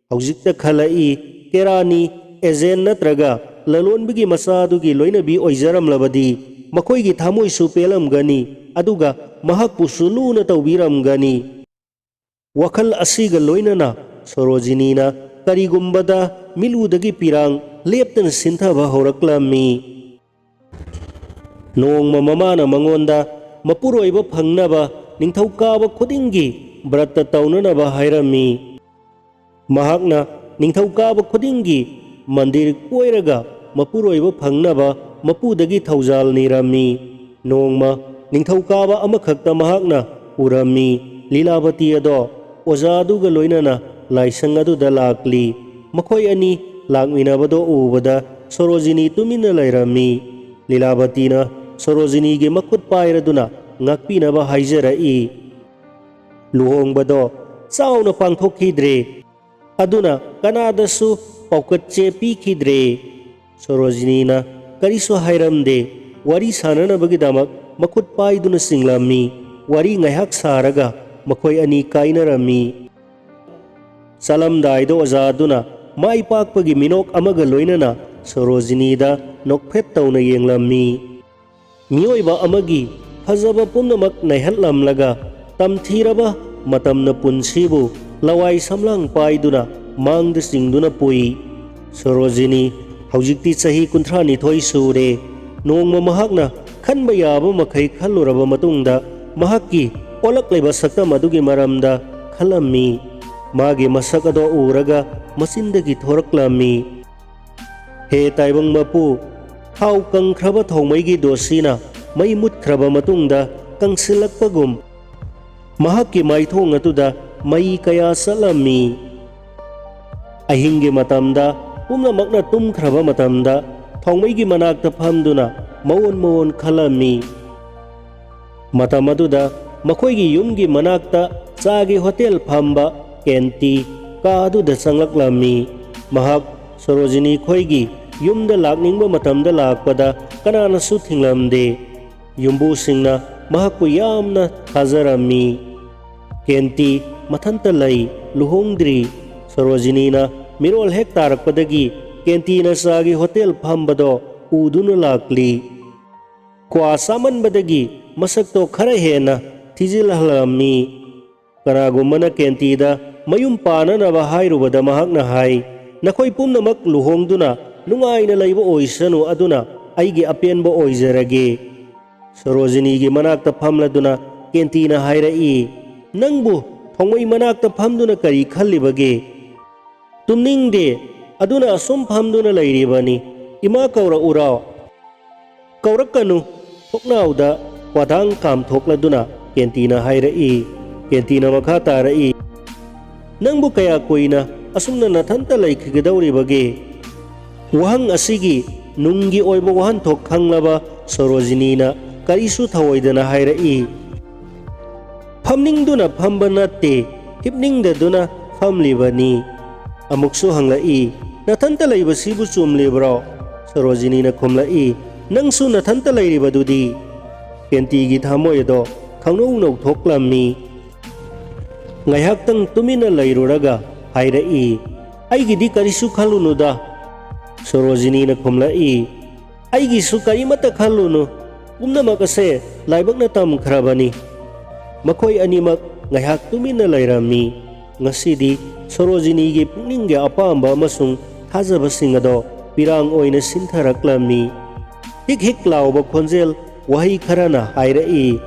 ꯍꯧꯖꯤꯛꯇ ꯈꯜꯂꯛꯏ, ꯀꯦꯔꯥꯅꯤ ꯑꯦꯖꯦꯟ ꯅꯠꯇ꯭ꯔꯒ ꯂꯂꯣꯟꯕꯤꯒꯤ ꯃꯆꯥ ꯑꯗꯨꯒꯤ ꯂꯣꯏꯅꯕꯤ ꯑꯣꯏꯖꯔꯝꯂꯕꯗꯤ ꯃꯈꯣꯏꯒꯤ ꯊꯃꯣꯏꯁꯨ ꯄꯦꯜꯂꯝꯒꯅꯤ, ꯑꯗꯨꯒ ꯃꯍꯥꯛꯄꯨꯁꯨ ꯂꯨꯅ ꯇꯧꯕꯤꯔꯝꯒꯅꯤ꯫ ꯋꯥꯈꯜ ꯑꯁꯤꯒ ꯂꯣꯏꯅꯅ ꯁꯣꯔꯣꯖꯤꯅꯤꯅ ꯀꯔꯤꯒꯨꯝꯕꯗ ꯃꯤꯠꯂꯨꯗꯒꯤ ꯄꯤꯔꯥꯡ ꯂꯦꯞꯇꯅ ꯁꯤꯟꯊꯕ ꯍꯧꯔꯛꯂꯝꯃꯤ꯫ ꯅꯣꯡꯃ ꯃꯃꯥꯅ ꯃꯉꯣꯟꯗ ꯃꯄꯨꯔꯣꯏꯕ ꯐꯪꯅꯕ ꯅꯤꯡꯊꯧꯀꯥꯕ ꯈꯨꯗꯤꯡꯒꯤ ꯕ꯭ꯔꯠꯇ ꯇꯧꯅꯅꯕ ꯍꯥꯏꯔꯝꯃꯤ꯫ ꯃꯍꯥꯛꯅ ꯅꯤꯡꯊꯧꯀꯥꯕ ꯈꯨꯗꯤꯡꯒꯤ ꯃꯟꯗꯤꯔ ꯀꯣꯏꯔꯒ ꯃꯄꯨꯔꯣꯏꯕ ꯐꯪꯅꯕ ꯃꯄꯨꯗꯒꯤ ꯊꯧꯖꯥꯜ ꯅꯤꯔꯝꯃꯤ꯫ ꯅꯣꯡꯃ ꯅꯤꯡꯊꯧꯀꯥꯕ ꯑꯃꯈꯛꯇ ꯃꯍꯥꯛꯅ ꯎꯔꯝꯃꯤ꯫ ꯂꯤꯂꯥꯕꯇꯤ ꯑꯗꯣ ꯑꯣꯖꯥ ꯑꯗꯨꯒ ꯂꯣꯏꯅꯅ ꯂꯥꯏꯁꯪ ꯑꯗꯨꯗ ꯂꯥꯛꯂꯤ꯫ ꯃꯈꯣꯏ ꯑꯅꯤ ꯂꯥꯛꯃꯤꯟꯅꯕꯗꯣ ꯎꯕꯗ ꯁꯣꯔꯣꯖꯤꯅꯤ ꯇꯨꯃꯤꯟꯅ ꯂꯩꯔꯝꯃꯤ꯫ ꯂꯤꯂꯥꯕꯇꯤꯅ ꯁꯣꯔꯣꯖꯤꯅꯤꯒꯤ ꯃꯈꯨꯠ ꯄꯥꯏꯔꯗꯨꯅ ꯉꯥꯛꯄꯤꯅꯕ ꯍꯥꯏꯖꯔꯛꯏ꯫ ꯂꯨꯍꯣꯡꯕꯗꯣ ꯆꯥꯎꯅ ꯄꯥꯡꯊꯣꯛꯈꯤꯗ꯭ꯔꯦ꯫ ꯑꯗꯨꯅ ꯀꯅꯥꯗꯁꯨ ꯄꯥꯎꯀꯠ ꯆꯦ ꯄꯤꯈꯤꯗ꯭ꯔꯦ꯫ ꯁꯣꯔꯣꯖꯤꯅꯤꯅ ꯀꯔꯤꯁꯨ ꯍꯥꯏꯔꯝꯗꯦ꯫ ꯋꯥꯔꯤ ꯁꯥꯟꯅꯅꯕꯒꯤꯗꯃꯛ ꯃꯈꯨꯠ ꯄꯥꯏꯗꯨꯅ ꯆꯤꯡꯂꯝꯃꯤ꯫ ꯋꯥꯔꯤ ꯉꯥꯏꯍꯥꯛ ꯁꯥꯔꯒ ꯃꯈꯣꯏ ꯑꯅꯤ ꯀꯥꯏꯅꯔꯝꯃꯤ꯫ ꯆꯠꯂꯝꯗꯥꯏꯗ ꯑꯣꯖꯥ ꯑꯗꯨꯅ ꯃꯥꯏ ꯄꯥꯛꯄꯒꯤ ꯃꯤꯅꯣꯛ ꯑꯃꯒ ꯂꯣꯏꯅꯅ ꯁꯣꯔꯣꯖꯤꯅꯤꯗ ꯅꯣꯛꯐꯦꯠ ꯇꯧꯅ ꯌꯦꯡꯂꯝꯃꯤ꯫ ꯃꯤꯑꯣꯏꯕ ꯑꯃꯒꯤ ꯐꯖꯕ ꯄꯨꯝꯅꯃꯛ ꯅꯩꯍꯠꯂꯝꯂꯒ ꯇꯝꯊꯤꯔꯕ ꯃꯇꯝꯅ ꯄꯨꯟꯁꯤꯕꯨ ꯂꯋꯥꯏ ꯁꯝꯂꯥꯡ ꯄꯥꯏꯗꯨꯅ ꯃꯥꯡꯗ ꯆꯤꯡꯗꯨꯅ ꯄꯨꯏ꯫ ꯁꯣꯔꯣꯖꯤꯅꯤ ꯍꯧꯖꯤꯛꯇꯤ ꯆꯍꯤ ꯀꯨꯟꯊ꯭ꯔꯥ ꯅꯤꯊꯣꯏ ꯁꯨꯔꯦ꯫ ꯅꯣꯡꯃ ꯃꯍꯥꯛꯅ ꯈꯟꯕ ꯌꯥꯕ ꯃꯈꯩ ꯈꯜꯂꯨꯔꯕ ꯃꯇꯨꯡꯗ ꯃꯍꯥꯛꯀꯤ ꯑꯣꯜꯂꯛꯂꯤꯕ ꯁꯛꯇꯝ ꯑꯗꯨꯒꯤ ꯃꯔꯝꯗ ꯈꯜꯂꯝꯃꯤ꯫ ꯃꯥꯒꯤ ꯃꯁꯛ ꯑꯗꯣ ꯎꯔꯒ ꯃꯆꯤꯟꯗꯒꯤ ꯊꯣꯔꯛꯂꯝꯃꯤ꯫ ꯍꯦ ꯇꯥꯏꯕꯪ ꯃꯄꯨ, ꯊꯥꯎ ꯀꯪꯈ꯭ꯔꯕ ꯊꯣꯡꯃꯩꯒꯤ ꯗꯣꯁꯤꯅ ꯃꯩ ꯃꯨꯠꯈ꯭ꯔꯕ ꯃꯇꯨꯡꯗ ꯀꯪꯁꯤꯜꯂꯛꯄꯒꯨꯝ ꯃꯍꯥꯛꯀꯤ ꯃꯥꯏꯊꯣꯡ ꯑꯗꯨꯗ ꯃꯩ ꯀꯌꯥ ꯆꯠꯂꯝꯃꯤ꯫ ꯑꯍꯤꯡꯒꯤ ꯃꯇꯝꯗ ꯄꯨꯝꯅꯃꯛꯅ ꯇꯨꯝꯈ꯭ꯔꯕ ꯃꯇꯝꯗ ꯊꯣꯡꯃꯩꯒꯤ ꯃꯅꯥꯛꯇ ꯐꯝꯗꯨꯅ ꯃꯑꯣꯟ ꯃꯑꯣꯟ ꯈꯜꯂꯝꯃꯤ꯫ ꯃꯇꯝ ꯑꯗꯨꯗ ꯃꯈꯣꯏꯒꯤ ꯌꯨꯝꯒꯤ ꯃꯅꯥꯛꯇ ꯆꯥꯒꯤ ꯍꯣꯇꯦꯜ ꯐꯝꯕ ꯀꯦꯟꯇꯤ ꯀꯥ ꯑꯗꯨꯗ ꯆꯪꯂꯛꯂꯝꯃꯤ꯫ ꯃꯍꯥꯛ ꯁꯣꯔꯣꯖꯤꯅꯤ ꯈꯣꯏꯒꯤ ꯌꯨꯝꯗ ꯂꯥꯛꯅꯤꯡꯕ ꯃꯇꯝꯗ ꯂꯥꯛꯄꯗ ꯀꯅꯥꯅꯁꯨ ꯊꯤꯡꯂꯝꯗꯦ꯫ ꯌꯨꯝꯕꯨꯁꯤꯡꯅ ꯃꯍꯥꯛꯄꯨ ꯌꯥꯝꯅ ꯊꯥꯖꯔꯝꯃꯤ꯫ ꯀꯦꯟꯇꯤ ꯃꯊꯟꯇ ꯂꯩ, ꯂꯨꯍꯣꯡꯗ꯭ꯔꯤ꯫ ꯁꯣꯔꯣꯖꯤꯅꯤꯅ ꯃꯤꯔꯣꯜ ꯍꯦꯛ ꯇꯥꯔꯛꯄꯗꯒꯤ ꯀꯦꯟꯇꯤꯅ ꯆꯥꯒꯤ ꯍꯣꯇꯦꯜ ꯐꯝꯕꯗꯣ ꯎꯗꯨꯅ ꯂꯥꯛꯂꯤ꯫ ꯀ꯭ꯋꯥ ꯆꯥꯃꯟꯕꯗꯒꯤ ꯃꯁꯛꯇꯣ ꯈꯔ ꯍꯦꯟꯅ ꯊꯤꯖꯤꯜꯍꯜꯂꯝꯃꯤ꯫ ꯀꯅꯥꯒꯨꯝꯕꯅ ꯀꯦꯟꯇꯤꯗ ꯃꯌꯨꯝ ꯄꯥꯟꯅꯅꯕ ꯍꯥꯏꯔꯨꯕꯗ ꯃꯍꯥꯛꯅ ꯍꯥꯏ, "ꯅꯈꯣꯏ ꯄꯨꯝꯅꯃꯛ ꯂꯨꯍꯣꯡꯗꯨꯅ ꯅꯨꯡꯉꯥꯏꯅ ꯂꯩꯕ ꯑꯣꯏꯁꯅꯨ, ꯑꯗꯨꯅ ꯑꯩꯒꯤ ꯑꯄꯦꯟꯕ ꯑꯣꯏꯖꯔꯒꯦ"꯫ ꯁꯣꯔꯣꯖꯤꯅꯤꯒꯤ ꯃꯅꯥꯛꯇ ꯐꯝꯂꯗꯨꯅ ꯀꯦꯟꯇꯤꯅ ꯍꯥꯏꯔꯛꯏ, "ꯅꯪꯕꯨ ꯊꯣꯡꯃꯩ ꯃꯅꯥꯛꯇ ꯐꯝꯗꯨꯅ ꯀꯔꯤ ꯈꯜꯂꯤꯕꯒꯦ?" "ꯇꯨꯝꯅꯤꯡꯗꯦ, ꯑꯗꯨꯅ ꯑꯁꯨꯝ ꯐꯝꯗꯨꯅ ꯂꯩꯔꯤꯕꯅꯤ꯫ ꯏꯃꯥ ꯀꯧꯔꯛꯎꯔꯣ?" "ꯀꯧꯔꯛꯀꯅꯨ"꯫ ꯊꯣꯛꯅꯥꯎꯗ ꯋꯥꯗꯥꯡ ꯀꯥꯝꯊꯣꯛꯂꯗꯨꯅ ꯀꯦꯟꯇꯤꯅ ꯍꯥꯏꯔꯛꯏ꯫ ꯀꯦꯟꯇꯤꯅ ꯃꯈꯥ ꯇꯥꯔꯛꯏ, "ꯅꯪꯕꯨ ꯀꯌꯥ ꯀꯨꯏꯅ ꯑꯁꯨꯝꯅ ꯅꯊꯟꯇ ꯂꯩꯈꯤꯒꯗꯧꯔꯤꯕꯒꯦ?" ꯋꯥꯍꯪ ꯑꯁꯤꯒꯤ ꯅꯨꯡꯒꯤ ꯑꯣꯏꯕ ꯋꯥꯍꯟꯊꯣꯛ ꯈꯪꯂꯕ ꯁꯣꯔꯣꯖꯤꯅꯤꯅ ꯀꯔꯤꯁꯨ ꯊꯧꯑꯣꯏꯗꯅ ꯍꯥꯏꯔꯛꯏ, "ꯐꯝꯅꯤꯡꯗꯨꯅ ꯐꯝꯕ ꯅꯠꯇꯦ, ꯍꯤꯞꯅꯤꯡꯗꯗꯨꯅ ꯐꯝꯂꯤꯕꯅꯤ꯫ ꯑꯃꯨꯛꯁꯨ ꯍꯪꯂꯛꯏ, "ꯅꯊꯟꯇ ꯂꯩꯕꯁꯤꯕꯨ ꯆꯨꯝꯂꯤꯕ꯭ꯔꯣ?" ꯁꯣꯔꯣꯖꯤꯅꯤꯅ ꯈꯨꯝꯂꯛꯏ, "ꯅꯪꯁꯨ ꯅꯊꯟꯇ ꯂꯩꯔꯤꯕꯗꯨꯗꯤ?" ꯀꯦꯟꯇꯤꯒꯤ ꯊꯃꯣꯏ ꯑꯗꯣ ꯈꯪꯅꯧ ꯅꯧꯊꯣꯛꯂꯝꯃꯤ꯫ ꯉꯥꯏꯍꯥꯛꯇꯪ ꯇꯨꯃꯤꯟꯅ ꯂꯩꯔꯨꯔꯒ ꯍꯥꯏꯔꯛꯏ, "ꯑꯩꯒꯤꯗꯤ ꯀꯔꯤꯁꯨ ꯈꯜꯂꯨꯅꯨꯗ ꯁꯣꯔꯣꯖꯤꯅꯤꯅ ꯈꯨꯝꯂꯛꯏ, "ꯑꯩꯒꯤꯁꯨ ꯀꯔꯤꯃꯠꯇ ꯈꯜꯂꯨꯅꯨ, ꯄꯨꯝꯅꯃꯛ ꯑꯁꯦ ꯂꯥꯏꯕꯛꯅ ꯇꯝꯈ꯭ꯔꯕꯅꯤ꯫" ꯃꯈꯣꯏ ꯑꯅꯤꯃꯛ ꯉꯥꯏꯍꯥꯛ ꯇꯨꯃꯤꯟꯅ ꯂꯩꯔꯝꯃꯤ꯫ ꯉꯁꯤꯗꯤ ꯁꯣꯔꯣꯖꯤꯅꯤꯒꯤ ꯄꯨꯛꯅꯤꯡꯒꯤ ꯑꯄꯥꯝꯕ ꯑꯃꯁꯨꯡ ꯊꯥꯖꯕꯁꯤꯡ ꯑꯗꯣ ꯄꯤꯔꯥꯡ ꯑꯣꯏꯅ ꯁꯤꯟꯊꯔꯛꯂꯝꯃꯤ꯫ ꯍꯤꯛ ꯍꯤꯛ ꯂꯥꯎꯕ ꯈꯣꯟꯖꯦꯜ, ꯋꯥꯍꯩ ꯈꯔꯅ ꯍꯥꯏꯔꯛꯏ,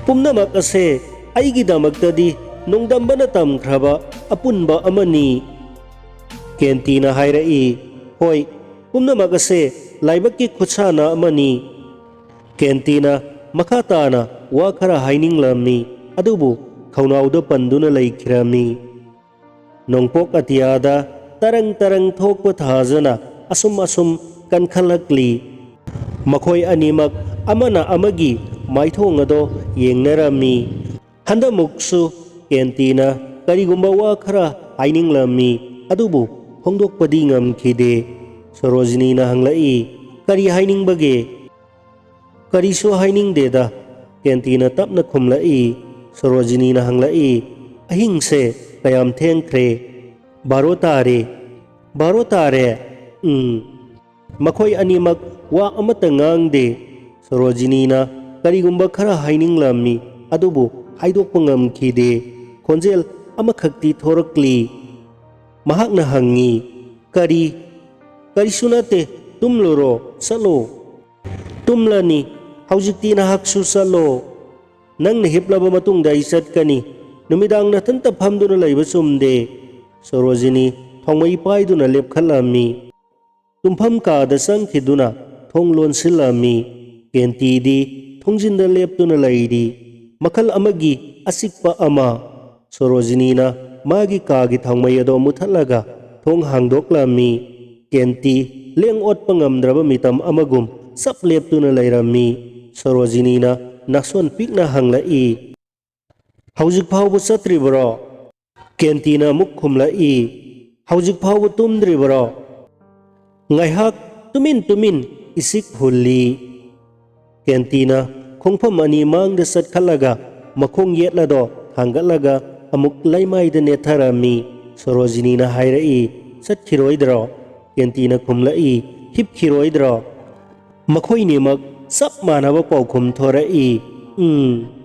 "ꯄꯨꯝꯅꯃꯛ ꯑꯁꯦ ꯑꯩꯒꯤꯗꯃꯛꯇꯗꯤ ꯅꯣꯡꯗꯝꯕꯅ ꯇꯝꯈ꯭ꯔꯕ ꯑꯄꯨꯟꯕ ꯑꯃꯅꯤ꯫" ꯀꯦꯟꯇꯤꯅ ꯍꯥꯏꯔꯛꯏ, "ꯍꯣꯏ, ꯄꯨꯝꯅꯃꯛ ꯑꯁꯦ ꯂꯥꯏꯕꯛꯀꯤ ꯈꯨꯠꯁꯥꯟꯅ ꯑꯃꯅꯤ꯫" ꯀꯦꯟꯇꯤꯅ ꯃꯈꯥ ꯇꯥꯅ ꯋꯥ ꯈꯔ ꯍꯥꯏꯅꯤꯡꯂꯝꯃꯤ, ꯑꯗꯨꯕꯨ ꯈꯧꯅꯥꯎꯗ ꯄꯟꯗꯨꯅ ꯂꯩꯈꯤꯔꯝꯃꯤ꯫ ꯅꯣꯡꯄꯣꯛ ꯑꯇꯤꯌꯥꯗ ꯇꯔꯪ ꯇꯔꯪ ꯊꯣꯛꯄ ꯊꯥꯖꯅ ꯑꯁꯨꯝ ꯑꯁꯨꯝ ꯀꯟꯈꯠꯂꯛꯂꯤ꯫ ꯃꯈꯣꯏ ꯑꯅꯤꯃꯛ ꯑꯃꯅ ꯑꯃꯒꯤ ꯃꯥꯏꯊꯣꯡ ꯑꯗꯣ ꯌꯦꯡꯅꯔꯝꯃꯤ꯫ ꯍꯟꯗꯃꯨꯛꯁꯨ ꯀꯦꯟꯇꯤꯅ ꯀꯔꯤꯒꯨꯝꯕ ꯋꯥ ꯈꯔ ꯍꯥꯏꯅꯤꯡꯂꯝꯃꯤ, ꯑꯗꯨꯕꯨ ꯐꯣꯡꯗꯣꯛꯄꯗꯤ ꯉꯝꯈꯤꯗꯦ꯫ ꯁꯣꯔꯣꯖꯤꯅꯤꯅ ꯍꯪꯂꯛꯏ, "ꯀꯔꯤ ꯍꯥꯏꯅꯤꯡꯕꯒꯦ?" "ꯀꯔꯤꯁꯨ ꯍꯥꯏꯅꯤꯡꯗꯦꯗ," ꯀꯦꯟꯇꯤꯅ ꯇꯞꯅ ꯈꯨꯝꯂꯛꯏ꯫ ꯁꯣꯔꯣꯖꯤꯅꯤꯅ ꯍꯪꯂꯛꯏ, "ꯑꯍꯤꯡꯁꯦ ꯀꯌꯥꯝ ꯊꯦꯡꯈ꯭ꯔꯦ?" "ꯕꯥꯔꯣ ꯇꯥꯔꯦ꯫" "ꯕꯥꯔꯣ ꯇꯥꯔꯦ?" "ꯎꯝ꯫" ꯃꯈꯣꯏ ꯑꯅꯤꯃꯛ ꯋꯥ ꯑꯃꯠꯇ ꯉꯥꯡꯗꯦ꯫ ꯁꯣꯔꯣꯖꯤꯅꯤꯅ ꯀꯔꯤꯒꯨꯝꯕ ꯈꯔ ꯍꯥꯏꯅꯤꯡꯂꯝꯃꯤ, ꯑꯗꯨꯕꯨ ꯍꯥꯏꯗꯣꯛꯄ ꯉꯝꯈꯤꯗꯦ꯫ ꯈꯣꯟꯖꯦꯜ ꯑꯃꯈꯛꯇꯤ ꯊꯣꯔꯛꯂꯤ꯫ ꯃꯍꯥꯛꯅ ꯍꯪꯉꯤ, "ꯀꯔꯤ?" "ꯀꯔꯤꯁꯨ ꯅꯠꯇꯦ, ꯇꯨꯝꯂꯨꯔꯣ, ꯆꯠꯂꯣ꯫" "ꯇꯨꯝꯂꯅꯤ, ꯍꯧꯖꯤꯛꯇꯤ ꯅꯍꯥꯛꯁꯨ ꯆꯠꯂꯣ꯫ ꯅꯪꯅ ꯍꯤꯞꯂꯕ ꯃꯇꯨꯡꯗ ꯑꯩ ꯆꯠꯀꯅꯤ꯫ ꯅꯨꯃꯤꯗꯥꯡ ꯅꯊꯟꯇ ꯐꯝꯗꯨꯅ ꯂꯩꯕ ꯆꯨꯝꯗꯦ꯫" ꯁꯣꯔꯣꯖꯤꯅꯤ ꯊꯥꯎꯃꯩ ꯄꯥꯏꯗꯨꯅ ꯂꯦꯞꯈꯠꯂꯝꯃꯤ꯫ ꯇꯨꯝꯐꯝ ꯀꯥꯗ ꯆꯪꯈꯤꯗꯨꯅ ꯊꯣꯡ ꯂꯣꯟꯁꯤꯜꯂꯝꯃꯤ꯫ ꯀꯦꯟꯇꯤꯗꯤ ꯊꯣꯡꯖꯤꯟꯗ ꯂꯦꯞꯇꯨꯅ ꯂꯩꯔꯤ꯫ ꯃꯈꯜ ꯑꯃꯒꯤ ꯑꯆꯤꯛꯄ ꯑꯃ꯫ ꯁꯣꯔꯣꯖꯤꯅꯤꯅ ꯃꯥꯒꯤ ꯀꯥꯒꯤ ꯊꯥꯎꯃꯩ ꯑꯗꯣ ꯃꯨꯊꯠꯂꯒ ꯊꯣꯡ ꯍꯥꯡꯗꯣꯛꯂꯝꯃꯤ꯫ ꯀꯦꯟꯇꯤ ꯂꯦꯡ ꯑꯣꯠꯄ ꯉꯝꯗ꯭ꯔꯕ ꯃꯤꯇꯝ ꯑꯃꯒꯨꯝ ꯆꯞ ꯂꯦꯞꯇꯨꯅ ꯂꯩꯔꯝꯃꯤ꯫ ꯁꯣꯔꯣꯖꯤꯅꯤꯅ ꯅꯥꯁꯣꯟ ꯄꯤꯛꯅ ꯍꯪꯂꯛꯏ, "ꯍꯧꯖꯤꯛ ꯐꯥꯎꯕ ꯆꯠꯇ꯭ꯔꯤꯕꯔꯣ?" ꯀꯦꯟꯇꯤꯅ ꯑꯃꯨꯛ ꯈꯨꯝꯂꯛꯏ, "ꯍꯧꯖꯤꯛ ꯐꯥꯎꯕ ꯇꯨꯝꯗ꯭ꯔꯤꯕꯔꯣ?" ꯉꯥꯏꯍꯥꯛ ꯇꯨꯃꯤꯟ ꯇꯨꯃꯤꯟ ꯏꯁꯤꯛ ꯍꯨꯜꯂꯤ꯫ ꯀꯦꯟꯇꯤꯅ ꯈꯣꯡꯐꯝ ꯑꯅꯤ ꯃꯥꯡꯗ ꯆꯠꯈꯠꯂꯒ ꯃꯈꯣꯡ ꯌꯦꯠ ꯑꯗꯣ ꯊꯥꯡꯒꯠꯂꯒ ꯑꯃꯨꯛ ꯂꯩꯃꯥꯏꯗ ꯅꯦꯠꯊꯔꯝꯃꯤ꯫ ꯁꯣꯔꯣꯖꯤꯅꯤꯅ ꯍꯥꯏꯔꯛꯏ, "ꯆꯠꯈꯤꯔꯣꯏꯗ꯭ꯔꯣ?" ꯀꯦꯟꯇꯤꯅ ꯈꯨꯝꯂꯛꯏ, "ꯍꯤꯞꯈꯤꯔꯣꯏꯗ꯭ꯔꯣ?" ꯃꯈꯣꯏꯅꯤꯃꯛ ꯆꯞ ꯃꯥꯟꯅꯕ ꯄꯥꯎꯈꯨꯝ ꯊꯣꯔꯛꯏ, "ꯎꯝ,